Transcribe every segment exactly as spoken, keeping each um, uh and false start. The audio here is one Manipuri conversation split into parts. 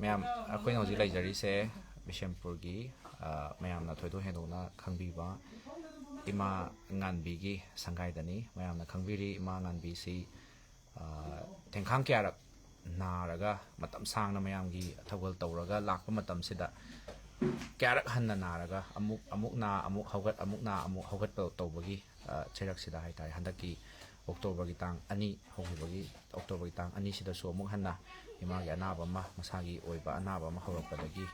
ꯃꯌꯥꯝ, ꯑꯩꯈꯣꯏꯅ ꯍꯧꯖꯤꯛ ꯂꯩꯖꯔꯤꯁꯦ ꯕꯤꯁꯦꯝꯄꯨꯔꯒꯤ, ꯑ, ꯃꯌꯥꯝꯅ ꯊꯣꯏꯗꯣꯛ ꯍꯦꯟꯗꯣꯛꯅ ꯈꯪꯕꯤꯕ ꯏꯃꯥ ꯉꯥꯟꯕꯤꯒꯤ ꯁꯪꯒꯥꯏꯗꯅꯤ꯫ ꯃꯌꯥꯝꯅ ꯈꯪꯕꯤꯔꯤ, ꯏꯃꯥ ꯉꯥꯟꯕꯤꯁꯤ, ꯑ, ꯊꯦꯡꯈꯥꯡ ꯀꯌꯥꯔꯛ ꯅꯥꯔꯒ, ꯃꯇꯝ ꯁꯥꯡꯅ ꯃꯌꯥꯝꯒꯤ ꯊꯧꯒꯜ ꯇꯧꯔꯒ ꯂꯥꯛꯄ ꯃꯇꯝꯁꯤꯗ, ꯀꯌꯥꯔꯛ ꯍꯟꯅ ꯅꯥꯔꯒ, ꯑꯃꯨꯛ, ꯑꯃꯨꯛ ꯅꯥ, ꯑꯃꯨꯛ ꯍꯧꯒꯠ, ꯑꯃꯨꯛ ꯅꯥ, ꯑꯃꯨꯛ ꯍꯧꯒꯠꯄ ꯇꯧꯕꯒꯤ, ꯑ, ꯆꯩꯔꯛꯁꯤꯗ ꯍꯥꯏꯇꯥꯔꯦ, ꯍꯟꯗꯛꯀꯤ ꯑꯣꯛꯇꯣꯕꯔꯒꯤ ꯇꯥꯡ ꯑꯅꯤ ꯍꯧꯈꯤꯕꯒꯤ, ꯑꯣꯛꯇꯣꯕꯔꯒꯤ ꯇꯥꯡ ꯑꯅꯤꯁꯤꯗꯁꯨ ꯑꯃꯨꯛ ꯍꯟꯅ ꯏꯃꯥꯒꯤ ꯑꯅꯥꯕ ꯑꯃ, ꯃꯁꯥꯒꯤ ꯑꯣꯏꯕ ꯑꯅꯥꯕ ꯑꯃ ꯍꯧꯔꯛꯄꯗꯒꯤ,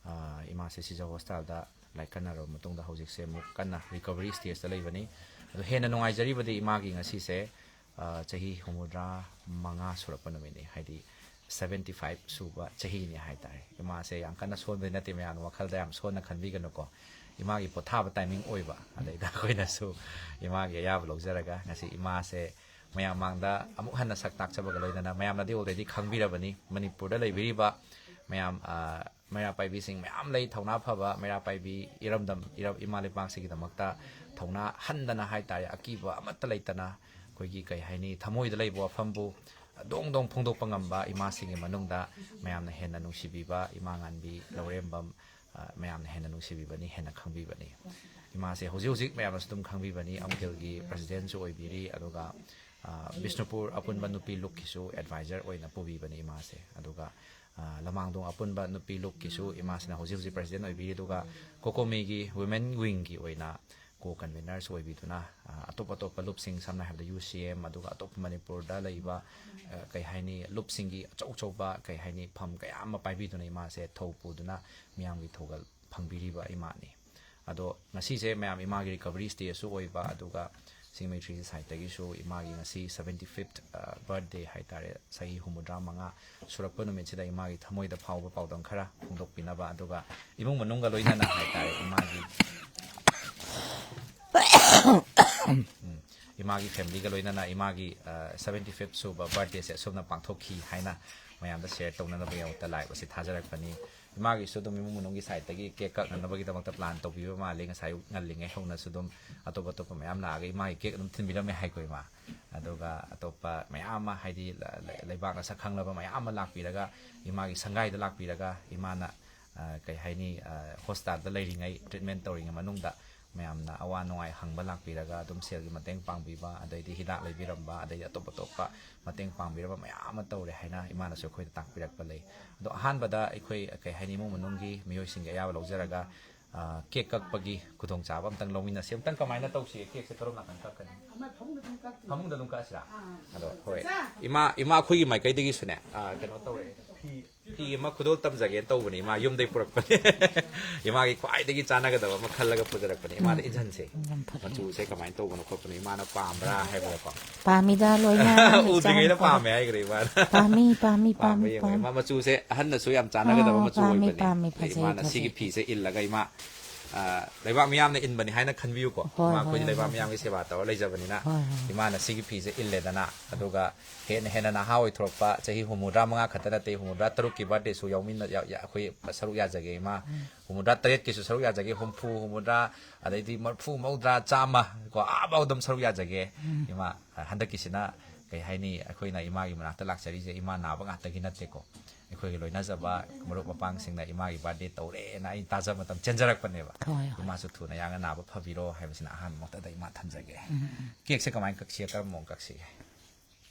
ꯑ, ꯏꯃꯥꯁꯦ ꯁꯤꯖ ꯍꯣꯁꯄꯤꯇꯥꯜꯗ ꯂꯥꯏꯀꯠꯅꯔꯕ ꯃꯇꯨꯡꯗ ꯍꯧꯖꯤꯛꯁꯦ ꯑꯃꯨꯛ ꯀꯟꯅ ꯔꯤꯀꯕꯔꯤ ꯁ꯭ꯇꯦꯖꯇ ꯂꯩꯕꯅꯤ꯫ ꯑꯗꯣ ꯍꯦꯟꯅ ꯅꯨꯡꯉꯥꯏꯖꯔꯤꯕꯗꯤ ꯏꯃꯥꯒꯤ ꯉꯁꯤꯁꯦ, ꯑ, ꯆꯍꯤ ꯍꯨꯝꯐꯨꯇꯔꯥ ꯃꯉꯥ ꯁꯨꯔꯛꯄ ꯅꯨꯃꯤꯠꯅꯤ, ꯍꯥꯏꯗꯤ ꯁꯕꯦꯟꯇꯤ ꯐꯥꯏꯚ ꯁꯨꯕ ꯆꯍꯤꯅꯤ ꯍꯥꯏꯇꯥꯔꯦ꯫ ꯏꯃꯥꯁꯦ ꯌꯥꯝ ꯀꯟꯅ ꯁꯣꯟꯕꯗꯤ ꯅꯠꯇꯦ, ꯃꯌꯥꯝꯅ ꯋꯥꯈꯜꯗ ꯌꯥꯝ ꯁꯣꯟꯅ ꯈꯟꯕꯤꯒꯅꯨꯀꯣ꯫ ꯏꯃꯥꯒꯤ ꯄꯣꯊꯥꯕ ꯇꯥꯏꯃꯤꯡ ꯑꯣꯏꯕ, ꯑꯗꯩꯗ ꯑꯩꯈꯣꯏꯅꯁꯨ ꯏꯃꯥꯒꯤ ꯑꯌꯥꯕ ꯂꯧꯖꯔꯒ ꯉꯁꯤ ꯏꯃꯥꯁꯦ ꯃꯌꯥꯝ ꯃꯥꯡꯗ ꯑꯃꯨꯛ ꯍꯟꯅ ꯁꯛ ꯇꯥꯛꯆꯕꯒ ꯂꯣꯏꯅꯅ, ꯃꯌꯥꯝꯅꯗꯤ already ꯈꯪꯕꯤꯔꯕꯅꯤ, ꯃꯅꯤꯄꯨꯔꯗ ꯂꯩꯕꯤꯔꯤꯕ ꯃꯌꯥꯝ, ꯑ, ꯃꯩꯔꯥ ꯄꯥꯏꯕꯤꯁꯤꯡ ꯃꯌꯥꯝ ꯂꯩ, ꯊꯧꯅꯥ ꯐꯕ ꯃꯩꯔꯥ ꯄꯥꯏꯕꯤ, ꯏꯔꯝꯗꯝ, ꯏꯔꯝ-, ꯏꯃꯥ ꯂꯩꯕꯥꯛꯁꯤꯒꯤꯗꯃꯛꯇ ꯊꯧꯅꯥ ꯍꯟꯗꯅ ꯍꯥꯏꯇꯥꯔꯦ, ꯑꯀꯤꯕ ꯑꯃꯠꯇ ꯂꯩꯇꯅ, ꯑꯩꯈꯣꯏꯒꯤ, ꯀꯩ ꯍꯥꯏꯅꯤ, ꯊꯃꯣꯏꯗ ꯂꯩꯕ ꯋꯥꯐꯝꯕꯨ ꯗꯣꯡ ꯗꯣꯡ ꯐꯣꯡꯗꯣꯛꯄ ꯉꯝꯕ ꯏꯃꯥꯁꯤꯡꯒꯤ ꯃꯅꯨꯡꯗ ꯃꯌꯥꯝꯅ ꯍꯦꯟꯅ ꯅꯨꯡꯁꯤꯕꯤꯕ ꯏꯃꯥ ꯉꯥꯟꯕꯤ ꯂꯧꯔꯦꯝꯕꯝ, ꯑ, ꯃꯌꯥꯝꯅ ꯍꯦꯟꯅ ꯅꯨꯡꯁꯤꯕꯤꯕꯅꯤ, ꯍꯦꯟꯅ ꯈꯪꯕꯤꯕꯅꯤ꯫ ꯏꯃꯥꯁꯦ ꯍꯧꯖꯤꯛ ꯍꯧꯖꯤꯛ ꯃꯌꯥꯝꯅꯁꯨ ꯑꯗꯨꯝ ꯈꯪꯕꯤꯕꯅꯤ, ꯑꯪꯀꯤꯜꯒꯤ ꯄ꯭ꯔꯁꯤꯗꯦꯟꯁꯨ ꯑꯣꯏꯕꯤꯔꯤ, ꯑꯗꯨꯒ, ꯑ, ꯕꯤꯁꯅꯨꯄꯨꯔ ꯑꯄꯨꯟꯕ ꯅꯨꯄꯤ ꯂꯨꯞꯀꯤꯁꯨ ꯑꯦꯗꯚꯥꯏꯖꯔ ꯑꯣꯏꯅ ꯄꯨꯕꯤꯕꯅꯤ ꯏꯃꯥꯁꯦ꯫ ꯑꯗꯨꯒ, ꯑ, ꯂꯃꯥꯡꯗꯣꯡ ꯑꯄꯨꯟꯕ ꯅꯨꯄꯤ ꯂꯨꯞꯀꯤꯁꯨ ꯏꯃꯥꯁꯤꯅ ꯍꯧꯖꯤꯛ ꯍꯧꯖꯤꯛ ꯄ꯭ꯔꯁꯤꯗꯦꯟ ꯑꯣꯏꯕꯤꯔꯤ, ꯑꯗꯨꯒ ꯀꯣꯀꯣꯃꯤꯒꯤ ꯋꯨꯃꯦꯟ ꯋꯤꯡꯒꯤ ꯑꯣꯏꯅ ꯀꯣ ꯀꯟꯚꯤꯅꯔꯁꯨ ꯑꯣꯏꯕꯤꯗꯨꯅ, ꯑ, ꯑꯇꯣꯞ ꯑꯇꯣꯞꯄ ꯂꯨꯞꯁꯤꯡ, ꯁꯝꯅ ꯍꯥꯏꯔꯕꯗ ꯌꯨ ꯁꯤ ꯑꯦꯝ, ꯑꯗꯨꯒ ꯑꯇꯣꯞꯄ ꯃꯅꯤꯄꯨꯔꯗ ꯂꯩꯕ, ꯑ, ꯀꯩ ꯍꯥꯏꯅꯤ, ꯂꯨꯞꯁꯤꯡꯒꯤ ꯑꯆꯧ ꯑꯆꯧꯕ, ꯀꯩ ꯍꯥꯏꯅꯤ, ꯐꯝ ꯀꯌꯥ ꯑꯃ ꯄꯥꯏꯕꯤꯗꯨꯅ ꯏꯃꯥꯁꯦ ꯊꯧ ꯄꯨꯗꯨꯅ ꯃꯤꯌꯥꯝꯒꯤ ꯊꯧꯒꯜ ꯐꯪꯕꯤꯔꯤꯕ ꯏꯃꯥꯅꯤ꯫ ꯑꯗꯣ ꯉꯁꯤꯁꯦ ꯃꯌꯥꯝ ꯏꯃꯥꯒꯤ ꯔꯤꯀꯕꯔꯤ ꯁ꯭ꯇꯦꯖꯁꯨ ꯑꯣꯏꯕ, ꯑꯗꯨꯒ ꯁꯤꯡꯃꯩ ꯊ꯭ꯔꯤ ꯁꯤ ꯁꯥꯏꯠꯇꯒꯤꯁꯨ ꯏꯃꯥꯒꯤ ꯉꯁꯤ ꯁꯕꯦꯟꯇꯤ ꯐꯤꯐꯠ, ꯑ, ꯕꯔꯊꯗꯦ ꯍꯥꯏꯇꯥꯔꯦ, ꯆꯍꯤ ꯍꯨꯝꯐꯨꯇꯔꯥ ꯃꯉꯥ ꯁꯨꯔꯛꯄ ꯅꯨꯃꯤꯠꯁꯤꯗ ꯏꯃꯥꯒꯤ ꯊꯃꯣꯏꯗ ꯐꯥꯎꯕ ꯄꯥꯎꯗꯝ ꯈꯔ ꯐꯣꯡꯗꯣꯛꯄꯤꯅꯕ, ꯑꯗꯨꯒ ꯏꯃꯨꯡ ꯃꯅꯨꯡꯒ ꯂꯣꯏꯅꯅ ꯍꯥꯏꯇꯥꯔꯦ, ꯏꯃꯥꯒꯤ, ꯎꯝ, ꯏꯃꯥꯒꯤ ꯐꯦꯃꯤꯂꯤꯒ ꯂꯣꯏꯅꯅ ꯏꯃꯥꯒꯤ, ꯑ, ꯁꯕꯦꯟꯇꯤ ꯐꯤꯐꯠ ꯁꯨꯕ ꯕꯔꯊꯗꯦꯁꯦ ꯑꯁꯨꯝꯅ ꯄꯥꯡꯊꯣꯛꯈꯤ ꯍꯥꯏꯅ ꯃꯌꯥꯝꯗ ꯁꯤꯌꯔ ꯇꯧꯅꯅꯕꯒꯤꯗꯃꯛꯇ ꯂꯥꯏꯚ ꯑꯁꯤ ꯊꯥꯖꯔꯛꯄꯅꯤ꯫ ꯏꯃꯥꯒꯤꯁꯨ ꯑꯗꯨꯝ ꯏꯃꯨꯡ ꯃꯅꯨꯡꯒꯤ ꯁꯥꯏꯠꯇꯒꯤ ꯀꯦꯛ ꯀꯛꯅꯅꯕꯒꯤꯗꯃꯛꯇ ꯄ꯭ꯂꯥꯟ ꯇꯧꯕꯤꯕ ꯃꯥꯜꯂꯤ꯫ ꯉꯁꯥꯏ ꯉꯜꯂꯤꯉꯩ ꯍꯧꯅꯁꯨ ꯑꯗꯨꯝ ꯑꯇꯣꯞ ꯑꯇꯣꯞꯄ ꯃꯌꯥꯝ ꯂꯥꯛꯑꯒ ꯏꯃꯥꯒꯤ ꯀꯦꯛ ꯑꯗꯨꯝ ꯊꯤꯟꯕꯤꯔꯝꯃꯦ ꯍꯥꯏꯀꯣ, ꯏꯃꯥ? ꯑꯗꯨꯒ ꯑꯇꯣꯞꯄ ꯃꯌꯥꯝ ꯑꯃ, ꯍꯥꯏꯗꯤ ꯂ- ꯂ- ꯂꯩꯕꯥꯛꯅ ꯁꯛ ꯈꯪꯂꯕ ꯃꯌꯥꯝ ꯑꯃ ꯂꯥꯛꯄꯤꯔꯒ, ꯏꯃꯥꯒꯤ ꯁꯪꯒꯥꯏꯗ ꯂꯥꯛꯄꯤꯔꯒ, ꯏꯃꯥꯅ ꯑ, ꯀꯩ ꯍꯥꯏꯅꯤ, ꯑ, ꯍꯣꯁꯄꯤꯇꯥꯜꯗ ꯂꯩꯔꯤꯉꯩ, ꯇ꯭ꯔꯤꯠꯃꯦꯟ ꯇꯧꯔꯤꯉꯩ ꯃꯅꯨꯡꯗ ꯃꯌꯥꯝꯅ ꯑꯋꯥ ꯅꯨꯡꯉꯥꯏ ꯍꯪꯕ ꯂꯥꯛꯄꯤꯔꯒ, ꯑꯗꯨꯝ ꯁꯦꯜꯒꯤ ꯃꯇꯦꯡ ꯄꯥꯡꯕꯤꯕ, ꯑꯗꯩꯗꯤ ꯍꯤꯗꯥꯛ ꯂꯩꯕꯤꯔꯝꯕ, ꯑꯗꯩꯗꯤ ꯑꯇꯣꯞ ꯑꯇꯣꯞꯄ ꯃꯇꯦꯡ ꯄꯥꯡꯕꯤꯔꯝꯕ ꯃꯌꯥꯝ ꯑꯃ ꯇꯧꯔꯦ ꯍꯥꯏꯅ ꯏꯃꯥꯅꯁꯨ ꯑꯩꯈꯣꯏꯗ ꯇꯥꯛꯄꯤꯔꯛꯄ ꯂꯩ꯫ ꯑꯗꯣ ꯑꯍꯥꯟꯕꯗ ꯑꯩꯈꯣꯏ, ꯀꯩ ꯍꯥꯏꯅꯤ, ꯏꯃꯨꯡ ꯃꯅꯨꯡꯒꯤ ꯃꯤꯑꯣꯏꯁꯤꯡꯒꯤ ꯑꯌꯥꯕ ꯂꯧꯖꯔꯒ, ꯑ, ꯀꯦꯛ ꯀꯛꯄꯒꯤ ꯈꯨꯗꯣꯡꯆꯥꯕ ꯑꯝꯇꯪ ꯂꯧꯃꯤꯟꯅꯁꯤ꯫ ꯑꯝꯇꯪ ꯀꯃꯥꯏꯅ ꯇꯧꯁꯤꯒꯦ? ꯀꯦꯛꯁꯦ ꯀꯔꯣꯝ ꯅꯥꯀꯟ ꯀꯛꯀꯅꯤ? ꯐꯃꯨꯡꯗ ꯑꯗꯨꯝ ꯀꯛꯑꯁꯤꯔꯥ? ꯑꯗꯣ ꯍꯣꯏ, ꯏꯃꯥ, ꯏꯃꯥ ꯑꯩꯈꯣꯏꯒꯤ ꯃꯥꯏꯀꯩꯗꯒꯤꯁꯨꯅꯦ, ꯑ, ꯀꯩꯅꯣ ꯇꯧꯔꯦ, ꯐꯤ, ꯐꯤ ꯑꯃ ꯈꯨꯗꯣꯜ ꯇꯝꯖꯒꯦꯅ ꯇꯧꯕꯅꯦ, ꯏꯃꯥ ꯌꯨꯝꯗꯩ ꯄꯨꯔꯛꯄꯅꯦ꯫ ꯏꯃꯥꯒꯤ ꯈ꯭ꯋꯥꯏꯗꯒꯤ ꯆꯥꯟꯅꯒꯗꯕ ꯑꯃ ꯈꯜꯂꯒ ꯄꯨꯖꯔꯛꯄꯅꯦ꯫ ꯏꯃꯥꯗ ꯎꯝ꯫ ꯏꯟꯁꯤꯟꯁꯦ꯫ ꯌꯥꯝ ꯐꯔꯦ, ꯌꯥꯝ ꯃꯆꯨꯁꯦ ꯐꯔꯦ꯫ ꯀꯃꯥꯏꯅ ꯇꯧꯕꯅꯣ ꯈꯣꯠꯄꯅꯣ ꯏꯃꯥꯅ ꯄꯥꯝꯕ꯭ꯔꯥ ꯍꯥꯏꯕꯗꯀꯣ꯫ ꯄꯥꯝꯃꯤꯗ ꯂꯣꯏꯅ ꯎꯗ꯭ꯔꯤꯉꯩꯗ ꯏꯆꯥꯅꯨꯄꯥ꯫ ꯄꯥꯝꯃꯦ ꯍꯥꯏꯈ꯭ꯔꯦ ꯏꯃꯥꯅ꯫ ꯄꯥꯝꯃꯤ, ꯄꯥꯝꯃꯤ, ꯄꯥꯝꯃ ꯄꯥꯝꯃꯤ, ꯌꯦꯡꯉꯣ꯫ ꯄꯥꯝꯃꯤ꯫ ꯏꯃꯥ, ꯃꯆꯨꯁꯦ ꯑꯍꯟꯅꯁꯨ ꯌꯥꯝ ꯆꯥꯟꯅꯒꯗꯕ ꯑꯣ, ꯃꯆꯨ ꯄꯥꯝꯃꯤ, ꯑꯣꯏꯕꯅꯦ꯫ ꯄꯥꯝꯃꯤ, ꯑꯗꯩ ꯐꯖꯩ, ꯏꯃꯥꯅ ꯐꯖꯩ, ꯁꯤꯒꯤ ꯐꯖꯩ꯫ ꯐꯤꯁꯦ ꯏꯜꯂꯒ ꯏꯃꯥ, ꯑ, ꯂꯩꯕꯥꯛ ꯃꯤꯌꯥꯝꯅ ꯏꯟꯕꯅꯤ ꯍꯥꯏꯅ ꯈꯟꯕꯤꯌꯨꯀꯣ꯫ ꯍꯣꯏ, ꯏꯃꯥ, ꯍꯣꯏ, ꯑꯩꯈꯣꯏꯗꯤ ꯍꯣꯏ, ꯂꯩꯕꯥꯛ ꯍꯣꯏ꯫ ꯃꯤꯌꯥꯝꯒꯤ ꯁꯦꯕꯥ ꯇꯧꯔ ꯂꯩꯖꯕꯅꯤꯅ ꯍꯣꯏ, ꯍꯣꯏ, ꯍꯣꯏ꯫ ꯏꯃꯥꯅ ꯁꯤꯒꯤ ꯐꯤꯁꯦ ꯏꯜꯂꯦꯗꯅ, ꯑꯗꯨꯒ ꯍꯦꯟꯅ ꯍꯦꯟꯅ ꯅꯍꯥ ꯑꯣꯏꯊꯣꯔꯛꯄ, ꯆꯍꯤ ꯍꯨꯝꯐꯨꯇꯔꯥ ꯃꯉꯥ ꯈꯛꯇ ꯅꯠꯇꯦ, ꯍꯨꯝꯐꯨꯇꯔꯥ ꯇꯔꯨꯛꯀꯤ ꯕꯥꯔꯗꯦꯁꯨ ꯌꯥꯎꯃꯤꯟꯅ-, ꯌꯥ-, ꯌꯥ-, ꯑꯩꯈꯣꯏ ꯁꯔꯨꯛ ꯌꯥꯖꯒꯦ ꯏꯃꯥ꯫ ꯎꯝ꯫ ꯍꯨꯝꯐꯨꯇꯔꯥ ꯇꯔꯦꯠꯀꯤꯁꯨ ꯁꯔꯨꯛ ꯌꯥꯖꯒꯦ, ꯍꯨꯝꯐꯨ, ꯍꯨꯝꯐꯨꯇꯔꯥ, ꯑꯗꯩꯗꯤ ꯃꯔꯤꯐꯨ, ꯃꯧꯗ꯭ꯔꯥ, ꯆꯥꯝꯃ ꯀꯣ, ꯑꯥꯐꯥꯎ ꯑꯗꯨꯝ ꯁꯔꯨꯛ ꯌꯥꯖꯒꯦ ꯎꯝ꯫ ꯏꯃꯥ꯫ ꯍꯟꯗꯛꯀꯤꯁꯤꯅ, ꯀꯩ ꯍꯥꯏꯅꯤ, ꯑꯩꯈꯣꯏꯅ ꯏꯃꯥꯒꯤ ꯃꯅꯥꯛꯇ ꯂꯥꯛꯆꯔꯤꯁꯦ ꯏꯃꯥ ꯅꯥꯕ ꯉꯥꯛꯇꯒꯤ ꯅꯠꯇꯦꯀꯣ, ꯑꯩꯈꯣꯏꯒꯤ ꯂꯣꯏꯅꯖꯕ ꯃꯔꯨꯞ ꯃꯄꯥꯡꯁꯤꯡꯅ ꯏꯃꯥꯒꯤ ꯕꯥꯔꯗꯦ ꯇꯧꯔꯦꯅ ꯑꯩ ꯇꯥꯖꯕ ꯃꯇꯝ ꯆꯦꯟꯖꯔꯛꯄꯅꯦꯕ꯫ ꯍꯣꯏ, ꯍꯣꯏ꯫ ꯏꯃꯥꯁꯨ ꯊꯨꯅ ꯌꯥꯡꯅ ꯅꯥꯕ ꯐꯕꯤꯔꯣ ꯍꯥꯏꯕꯁꯤꯅ ꯑꯍꯥꯟꯕ ꯃꯛꯇꯗ ꯏꯃꯥ ꯊꯝꯖꯒꯦ꯫ ꯎꯝ, ꯎꯝ꯫ ꯀꯦꯛꯁꯦ ꯀꯃꯥꯏꯅ ꯀꯛꯁꯤ, ꯀꯔꯝꯕ ꯃꯑꯣꯡ ꯀꯛꯁꯤꯒꯦ?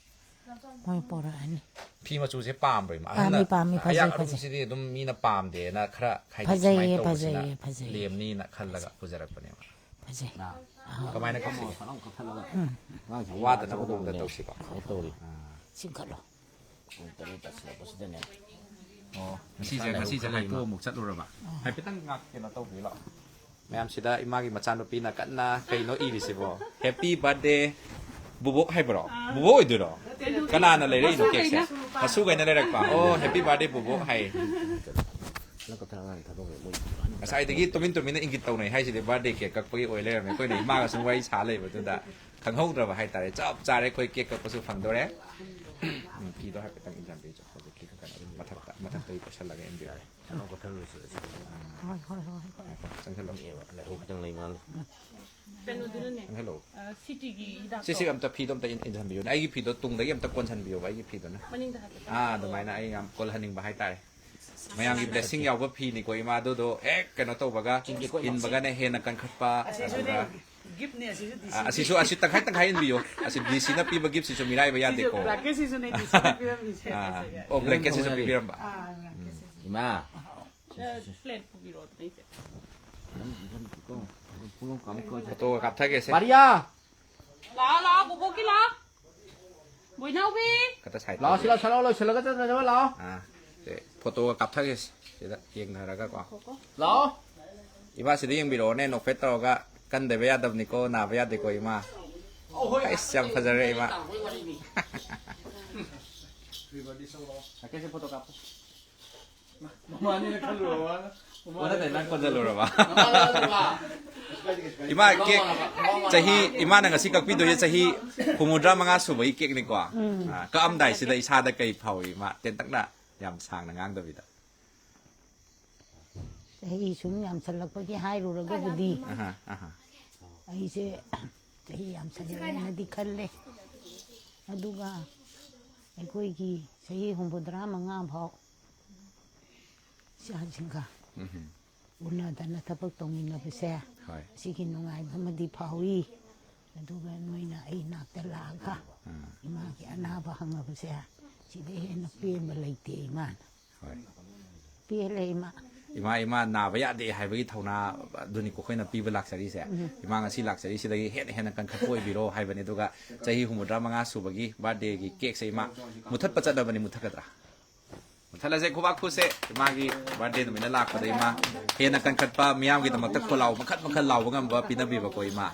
ꯃꯣꯏ ꯄꯣꯔꯛꯑꯅꯤ꯫ ꯐꯤ ꯃꯆꯨꯁꯦ ꯄꯥꯝꯕ꯭ꯔꯣ ꯏꯃꯥ? ꯄꯥꯝꯃꯤ, ꯑꯍꯟꯅ ꯄꯥꯝꯃꯤ, ꯐꯖꯩ, ꯑꯌꯥꯛ ꯐꯖꯩ꯫ ꯑꯔꯨꯝꯁꯤꯗꯤ ꯑꯗꯨꯝ ꯃꯤꯅ ꯄꯥꯝꯗꯦꯅ ꯈꯔ, ꯍꯥꯏꯗꯤ, ꯐꯖꯩꯌꯦ, ꯁꯨꯃꯥꯏꯅ ꯇꯧꯕꯁꯤꯅ ꯐꯖꯩꯌꯦ, ꯐꯖꯩꯌꯦ꯫ ꯂꯦꯝꯅꯤꯅ ꯈꯜꯂꯒ ꯄꯨꯖꯔꯛꯄꯅꯦꯕ꯫ ꯐꯖꯩ꯫ ꯑꯥ꯫ ꯑꯥ꯫ ꯀꯃꯥꯏꯅ ꯀꯛꯁꯤꯒꯦ? ꯎꯝ꯫ ꯋꯥꯗꯅꯕ ꯃꯑꯣꯡꯗ ꯇꯧꯁꯤꯀꯣ꯫ ꯇꯧꯔꯤ꯫ ꯑꯥ꯫ ꯆꯤꯡꯈꯠꯂꯣ꯫ ꯄꯨꯡ ꯇꯔꯦꯠ ꯇꯥꯁꯤꯜꯂꯛꯄꯁꯤꯗꯅꯦ꯫ ꯑꯣ, ꯉꯁꯤꯁꯦ, ꯉꯁꯤꯁꯦ ꯍꯥꯏꯄꯣ ꯑꯃꯨꯛ ꯆꯠꯂꯨꯔꯕ? ꯍꯥꯏꯐꯦꯠꯇꯪ ꯉꯥꯛ ꯀꯩꯅꯣ ꯇꯧꯕꯤꯔꯣ ꯂꯥꯛꯑꯣ꯫ ꯃꯌꯥꯝꯁꯤꯗ ꯏꯃꯥꯒꯤ ꯃꯆꯥꯅꯨꯄꯤꯅ ꯀꯟꯅ ꯀꯩꯅꯣ ꯏꯔꯤꯁꯤꯕꯣ? Happy birthday, ꯕꯨꯕꯣꯛ ꯍꯥꯏꯕ꯭ꯔꯣ? ꯕꯨꯕꯣꯛ ꯑꯣꯏꯗꯣꯏꯔꯣ? ꯀꯅꯥꯅ ꯂꯩꯔꯛꯏꯅꯣ ꯀꯦꯛꯁꯦ? ꯃꯁꯨꯒꯩꯅ ꯂꯩꯔꯛꯄ? ꯑꯣ, happy birthday ꯕꯨꯕꯣꯛ ꯍꯥꯏ꯫ ꯅꯪ ꯀꯞꯊꯅ ꯑꯉꯥꯡ ꯊꯥꯗꯣꯛꯈ꯭ꯔꯦ, ꯃꯣꯏ ꯉꯁꯥꯏꯗꯒꯤ ꯇꯨꯃꯤꯟ ꯇꯨꯃꯤꯟꯅ ꯏꯪꯒꯤꯠ ꯇꯧꯅꯩ ꯍꯥꯏꯁꯤꯗꯤ ꯕꯥꯔꯗꯦ ꯀꯦꯛ ꯀꯛꯄꯒꯤ ꯑꯣꯏ ꯂꯩꯔꯝꯃꯦ꯫ ꯑꯩꯈꯣꯏꯅ ꯏꯃꯥꯒ ꯁꯨꯝ ꯋꯥꯔꯤ ꯁꯥ ꯂꯩꯕꯗꯨꯗ ꯈꯪꯍꯧꯗ꯭ꯔꯕ ꯍꯥꯏꯇꯥꯔꯦ꯫ ꯆꯞ ꯆꯥꯔꯦ, ꯑꯩꯈꯣꯏ ꯀꯦꯛ ꯀꯛꯄꯁꯨ ꯐꯪꯗꯣꯔꯦ꯫ ꯎꯝ, ꯐꯤꯗꯣ ꯍꯥꯏꯐꯦꯠꯇꯪ ꯏꯟꯖꯟꯕꯤꯌꯨ꯫ ꯍꯧꯖꯤꯛꯀꯤ ꯈꯛꯇꯪ ꯑꯗꯨꯝ ꯃꯊꯛꯇ, ꯃꯊꯛꯇꯒꯤ ꯄꯩꯁꯜꯂꯒ ꯏꯟꯕꯤꯔꯣ꯫ ꯌꯥꯔꯦ꯫ ꯊꯥꯡꯒꯠ ꯈꯣꯠꯊꯔ ꯂꯣꯏꯁꯤꯜꯂꯁꯤ꯫ ꯍꯣꯏ, ꯍꯣꯏ, ꯍꯣꯏ, ꯍꯣꯏ꯫ ꯉꯥꯏꯈꯣ, ꯆꯪꯁꯤꯜꯂꯣ꯫ ꯂꯩꯍꯧ ꯈꯤꯇꯪ ꯂꯩ ꯃꯥꯜꯂꯦ꯫ ꯀꯩꯅꯣꯗꯨꯅꯅꯦ꯫ ꯍꯜꯂꯣ꯫ ꯑ, ꯁꯤꯇꯤꯒꯤ ꯍꯤꯗꯥꯛꯇꯣ꯫ ꯁꯤꯁꯤꯒ ꯑꯝꯇ ꯐꯤꯗꯣ ꯑꯝꯇ ꯏꯟ- ꯏꯟꯁꯤꯟꯕꯤꯌꯨꯅꯦ, ꯑꯩꯒꯤ ꯐꯤꯗꯣ ꯇꯨꯡꯗꯒꯤ ꯑꯝꯇ ꯀꯣꯟꯁꯤꯟꯕꯤꯌꯣꯕ, ꯑꯩꯒꯤ ꯐꯤꯗꯨꯅ꯫ ꯃꯅꯤꯡꯗ ꯍꯥꯏꯐꯦꯠ꯫ ꯑꯥ, ꯑꯗꯨꯃꯥꯏꯅ ꯑꯩ ꯌꯥꯝ ꯀꯣꯜꯍꯟꯅꯤꯡꯕ ꯍꯥꯏꯇꯥꯔꯦ꯫ ꯃꯌꯥꯝꯒꯤ ꯕ꯭ꯂꯦꯁꯤꯡ ꯌꯥꯎꯕ ꯐꯤꯅꯤꯀꯣ ꯏꯃꯥ, ꯑꯗꯨꯗꯣ ꯍꯦꯛ ꯀꯩꯅꯣ ꯇꯧꯕꯒ ꯏꯟꯕꯒꯅ ꯍꯦꯟꯅ ꯀꯟꯈꯠꯄ꯫ ꯑꯁꯤꯁꯨꯅꯦ ꯑꯗꯨꯒ ꯒꯤꯐꯅꯦ, ꯑꯁꯤꯁꯨ ꯗꯤ ꯑ, ꯁꯤ꯫ ꯑꯁꯤꯁꯨ ꯑꯁꯤ ꯇꯪꯈꯥꯏ ꯇꯪꯈꯥꯏ ꯏꯟꯕꯤꯌꯣ꯫ ꯑꯁꯤ ꯗꯤ ꯁꯤꯅ ꯄꯤꯕ ꯒꯤꯐꯁꯤꯁꯨ ꯃꯤꯔꯥꯏꯕ ꯁꯤꯁꯨ ꯌꯥꯗꯦꯀꯣ꯫ ꯕ꯭ꯂꯥꯡꯀꯦꯠꯁꯤꯁꯨꯅꯦ ꯗꯤ ꯁꯤꯅ ꯄꯤꯔꯝꯃꯤꯁꯦ꯫ ꯑꯥ, ꯑꯣ, ꯕ꯭ꯂꯦꯡꯀꯦꯠꯁꯤꯁꯨ ꯄꯤꯕꯤꯔꯝꯕ꯫ ꯑꯥ, ꯕ꯭ꯂꯥꯡꯀꯦꯠꯁꯤꯁꯨ꯫ ꯏꯃꯥ꯫ ꯄ꯭ꯂꯦꯠ ꯄꯨꯕꯤꯔꯛꯑꯣ ꯑꯗꯨꯅ ꯑꯩꯁꯦ꯫ ꯐꯣꯇꯣꯒ ꯀꯥꯞꯊꯒꯦꯁꯦ꯫ ꯃꯥꯔꯤꯌꯥ꯫ ꯂꯥꯛꯑꯣ ꯂꯥꯛꯑꯣ ꯕꯣꯕꯣꯛꯀꯤ ꯂꯥꯛꯑꯣ꯫ ꯕꯣꯏꯅꯥꯎꯕꯤ꯫ ꯈꯛꯇ ꯁꯥꯏꯠ ꯂꯥꯛꯑꯣ ꯁꯤ ꯂꯥꯛꯑꯣ ꯁꯤ ꯂꯥꯛꯑꯣ ꯂꯣꯏꯁꯤꯜꯂꯒ ꯆꯠꯅꯅꯕ ꯂꯥꯛꯑꯣ꯫ ꯑꯥ, ꯁꯦ, ꯐꯣꯇꯣꯒ ꯀꯥꯞꯊꯒꯦꯁꯦ꯫ ꯁꯤꯗ ꯌꯦꯡꯅꯔꯒꯀꯣ꯫ ꯂꯥꯛꯑꯣ꯫ ꯏꯃꯥ ꯁꯤꯗ ꯌꯦꯡꯕꯤꯔꯛꯑꯣꯅꯦ, ꯅꯣꯛꯐꯦꯠ ꯇꯧꯔꯒ ꯀꯟꯗꯕ ꯌꯥꯗꯕꯅꯤꯀꯣ, ꯅꯥꯕ ꯌꯥꯗꯦꯀꯣ ꯏꯃꯥ꯫ ꯑꯩꯁ, ꯌꯥꯝ ꯐꯖꯔꯦ ꯏꯃꯥ꯫ ꯁꯥꯏꯀꯜꯁꯦ ꯐꯣꯇꯣ ꯀꯥꯞꯄꯣ꯫ ꯑꯣ, ꯅꯠꯇꯦ, ꯅꯪ ꯀꯣꯟꯁꯤꯜꯂꯨꯔꯕ? ꯏꯃꯥ, ꯀꯦꯛ ꯆꯍꯤ, ꯏꯃꯥꯅ ꯉꯁꯤ ꯀꯛꯄꯤꯗꯣꯏꯁꯦ ꯆꯍꯤ ꯍꯨꯝꯐꯨꯇꯔꯥ ꯃꯉꯥ ꯁꯨꯕꯒꯤ ꯀꯦꯛꯅꯤꯀꯣ꯫ ꯑꯥ, ꯀꯛꯑꯝꯗꯥꯏꯁꯤꯗ ꯏꯁꯥꯗ ꯀꯩ ꯐꯥꯎꯏ ꯏꯃꯥ? ꯇꯦꯟꯇꯛꯅ, ꯌꯥꯝ ꯁꯥꯡꯅ ꯉꯥꯡꯗꯕꯤꯗ꯫ ꯆꯍꯤ ꯁꯨꯝ ꯌꯥꯝꯁꯜꯂꯛꯄꯒꯤ ꯍꯥꯏꯔꯨꯔꯒꯕꯨꯗꯤ ꯑꯍꯥ, ꯑꯍꯥ꯫ ꯑꯩꯁꯦ ꯆꯍꯤ ꯌꯥꯝꯁꯜꯂꯛꯑꯦꯅꯗꯤ ꯈꯜꯂꯦ꯫ ꯑꯗꯨꯒ ꯑꯩꯈꯣꯏꯒꯤ ꯆꯍꯤ ꯍꯨꯝꯐꯨꯇꯔꯥ ꯃꯉꯥ ꯐꯥꯎ ꯏꯆꯥꯁꯤꯡꯒ ꯎꯝ, ꯎꯅꯗꯅ ꯊꯕꯛ ꯇꯧꯃꯤꯟꯅꯕꯁꯦ ꯍꯣꯏ꯫ ꯁꯤꯒꯤ ꯅꯨꯡꯉꯥꯏꯕ ꯑꯃꯗꯤ ꯐꯥꯎꯏ꯫ ꯑꯗꯨꯒ ꯅꯣꯏꯅ ꯑꯩ ꯅꯥꯛꯇ ꯂꯥꯛꯑꯒ ꯏꯃꯥꯒꯤ ꯑꯅꯥꯕ ꯍꯪꯉꯕꯁꯦ ꯁꯤꯗꯩ ꯍꯦꯟꯅ ꯄꯦꯟꯕ ꯂꯩꯇꯦ ꯏꯃꯥꯅ꯫ ꯍꯣꯏ꯫ ꯄꯦꯜꯂꯦ ꯏꯃꯥ꯫ ꯏꯃꯥ, ꯏꯃꯥ ꯅꯥꯕ ꯌꯥꯗꯦ ꯍꯥꯏꯕꯒꯤ ꯊꯧꯅꯥ ꯑꯗꯨꯅꯤꯀꯣ ꯑꯩꯈꯣꯏꯅ ꯄꯤꯕ ꯂꯥꯛꯆꯔꯤꯁꯦ꯫ ꯏꯃꯥ ꯉꯁꯤ ꯂꯥꯛꯆꯔꯤꯁꯤꯗꯒꯤ ꯍꯦꯟꯅ ꯍꯦꯟꯅ ꯀꯟꯈꯠꯄ ꯑꯣꯏꯕꯤꯔꯣ ꯍꯥꯏꯕꯅꯤ꯫ ꯑꯗꯨꯒ ꯆꯍꯤ ꯍꯨꯝꯐꯨꯇꯔꯥ ꯃꯉꯥ ꯁꯨꯕꯒꯤ ꯕꯥꯔꯗꯦꯒꯤ ꯀꯦꯛꯁꯦ ꯏꯃꯥ ꯃꯨꯊꯠꯄ ꯆꯠꯅꯕꯅꯤ, ꯃꯨꯊꯠꯀꯗ꯭ꯔꯥ? ꯃꯨꯊꯠꯂꯁꯦ, ꯈꯨꯕꯥꯛ ꯈꯨꯁꯦ꯫ ꯏꯃꯥꯒꯤ ꯕꯥꯔꯗꯦ ꯅꯨꯃꯤꯠꯅ ꯂꯥꯛꯄꯗ ꯏꯃꯥ ꯍꯦꯟꯅ ꯀꯟꯈꯠꯄ, ꯃꯤꯌꯥꯝꯒꯤꯗꯃꯛꯇ ꯈꯣꯜꯂꯥꯎ ꯃꯈꯜ ꯃꯈꯜ ꯂꯥꯎꯕ ꯉꯝꯕ ꯄꯤꯅꯕꯤꯕꯀꯣ ꯏꯃꯥ꯫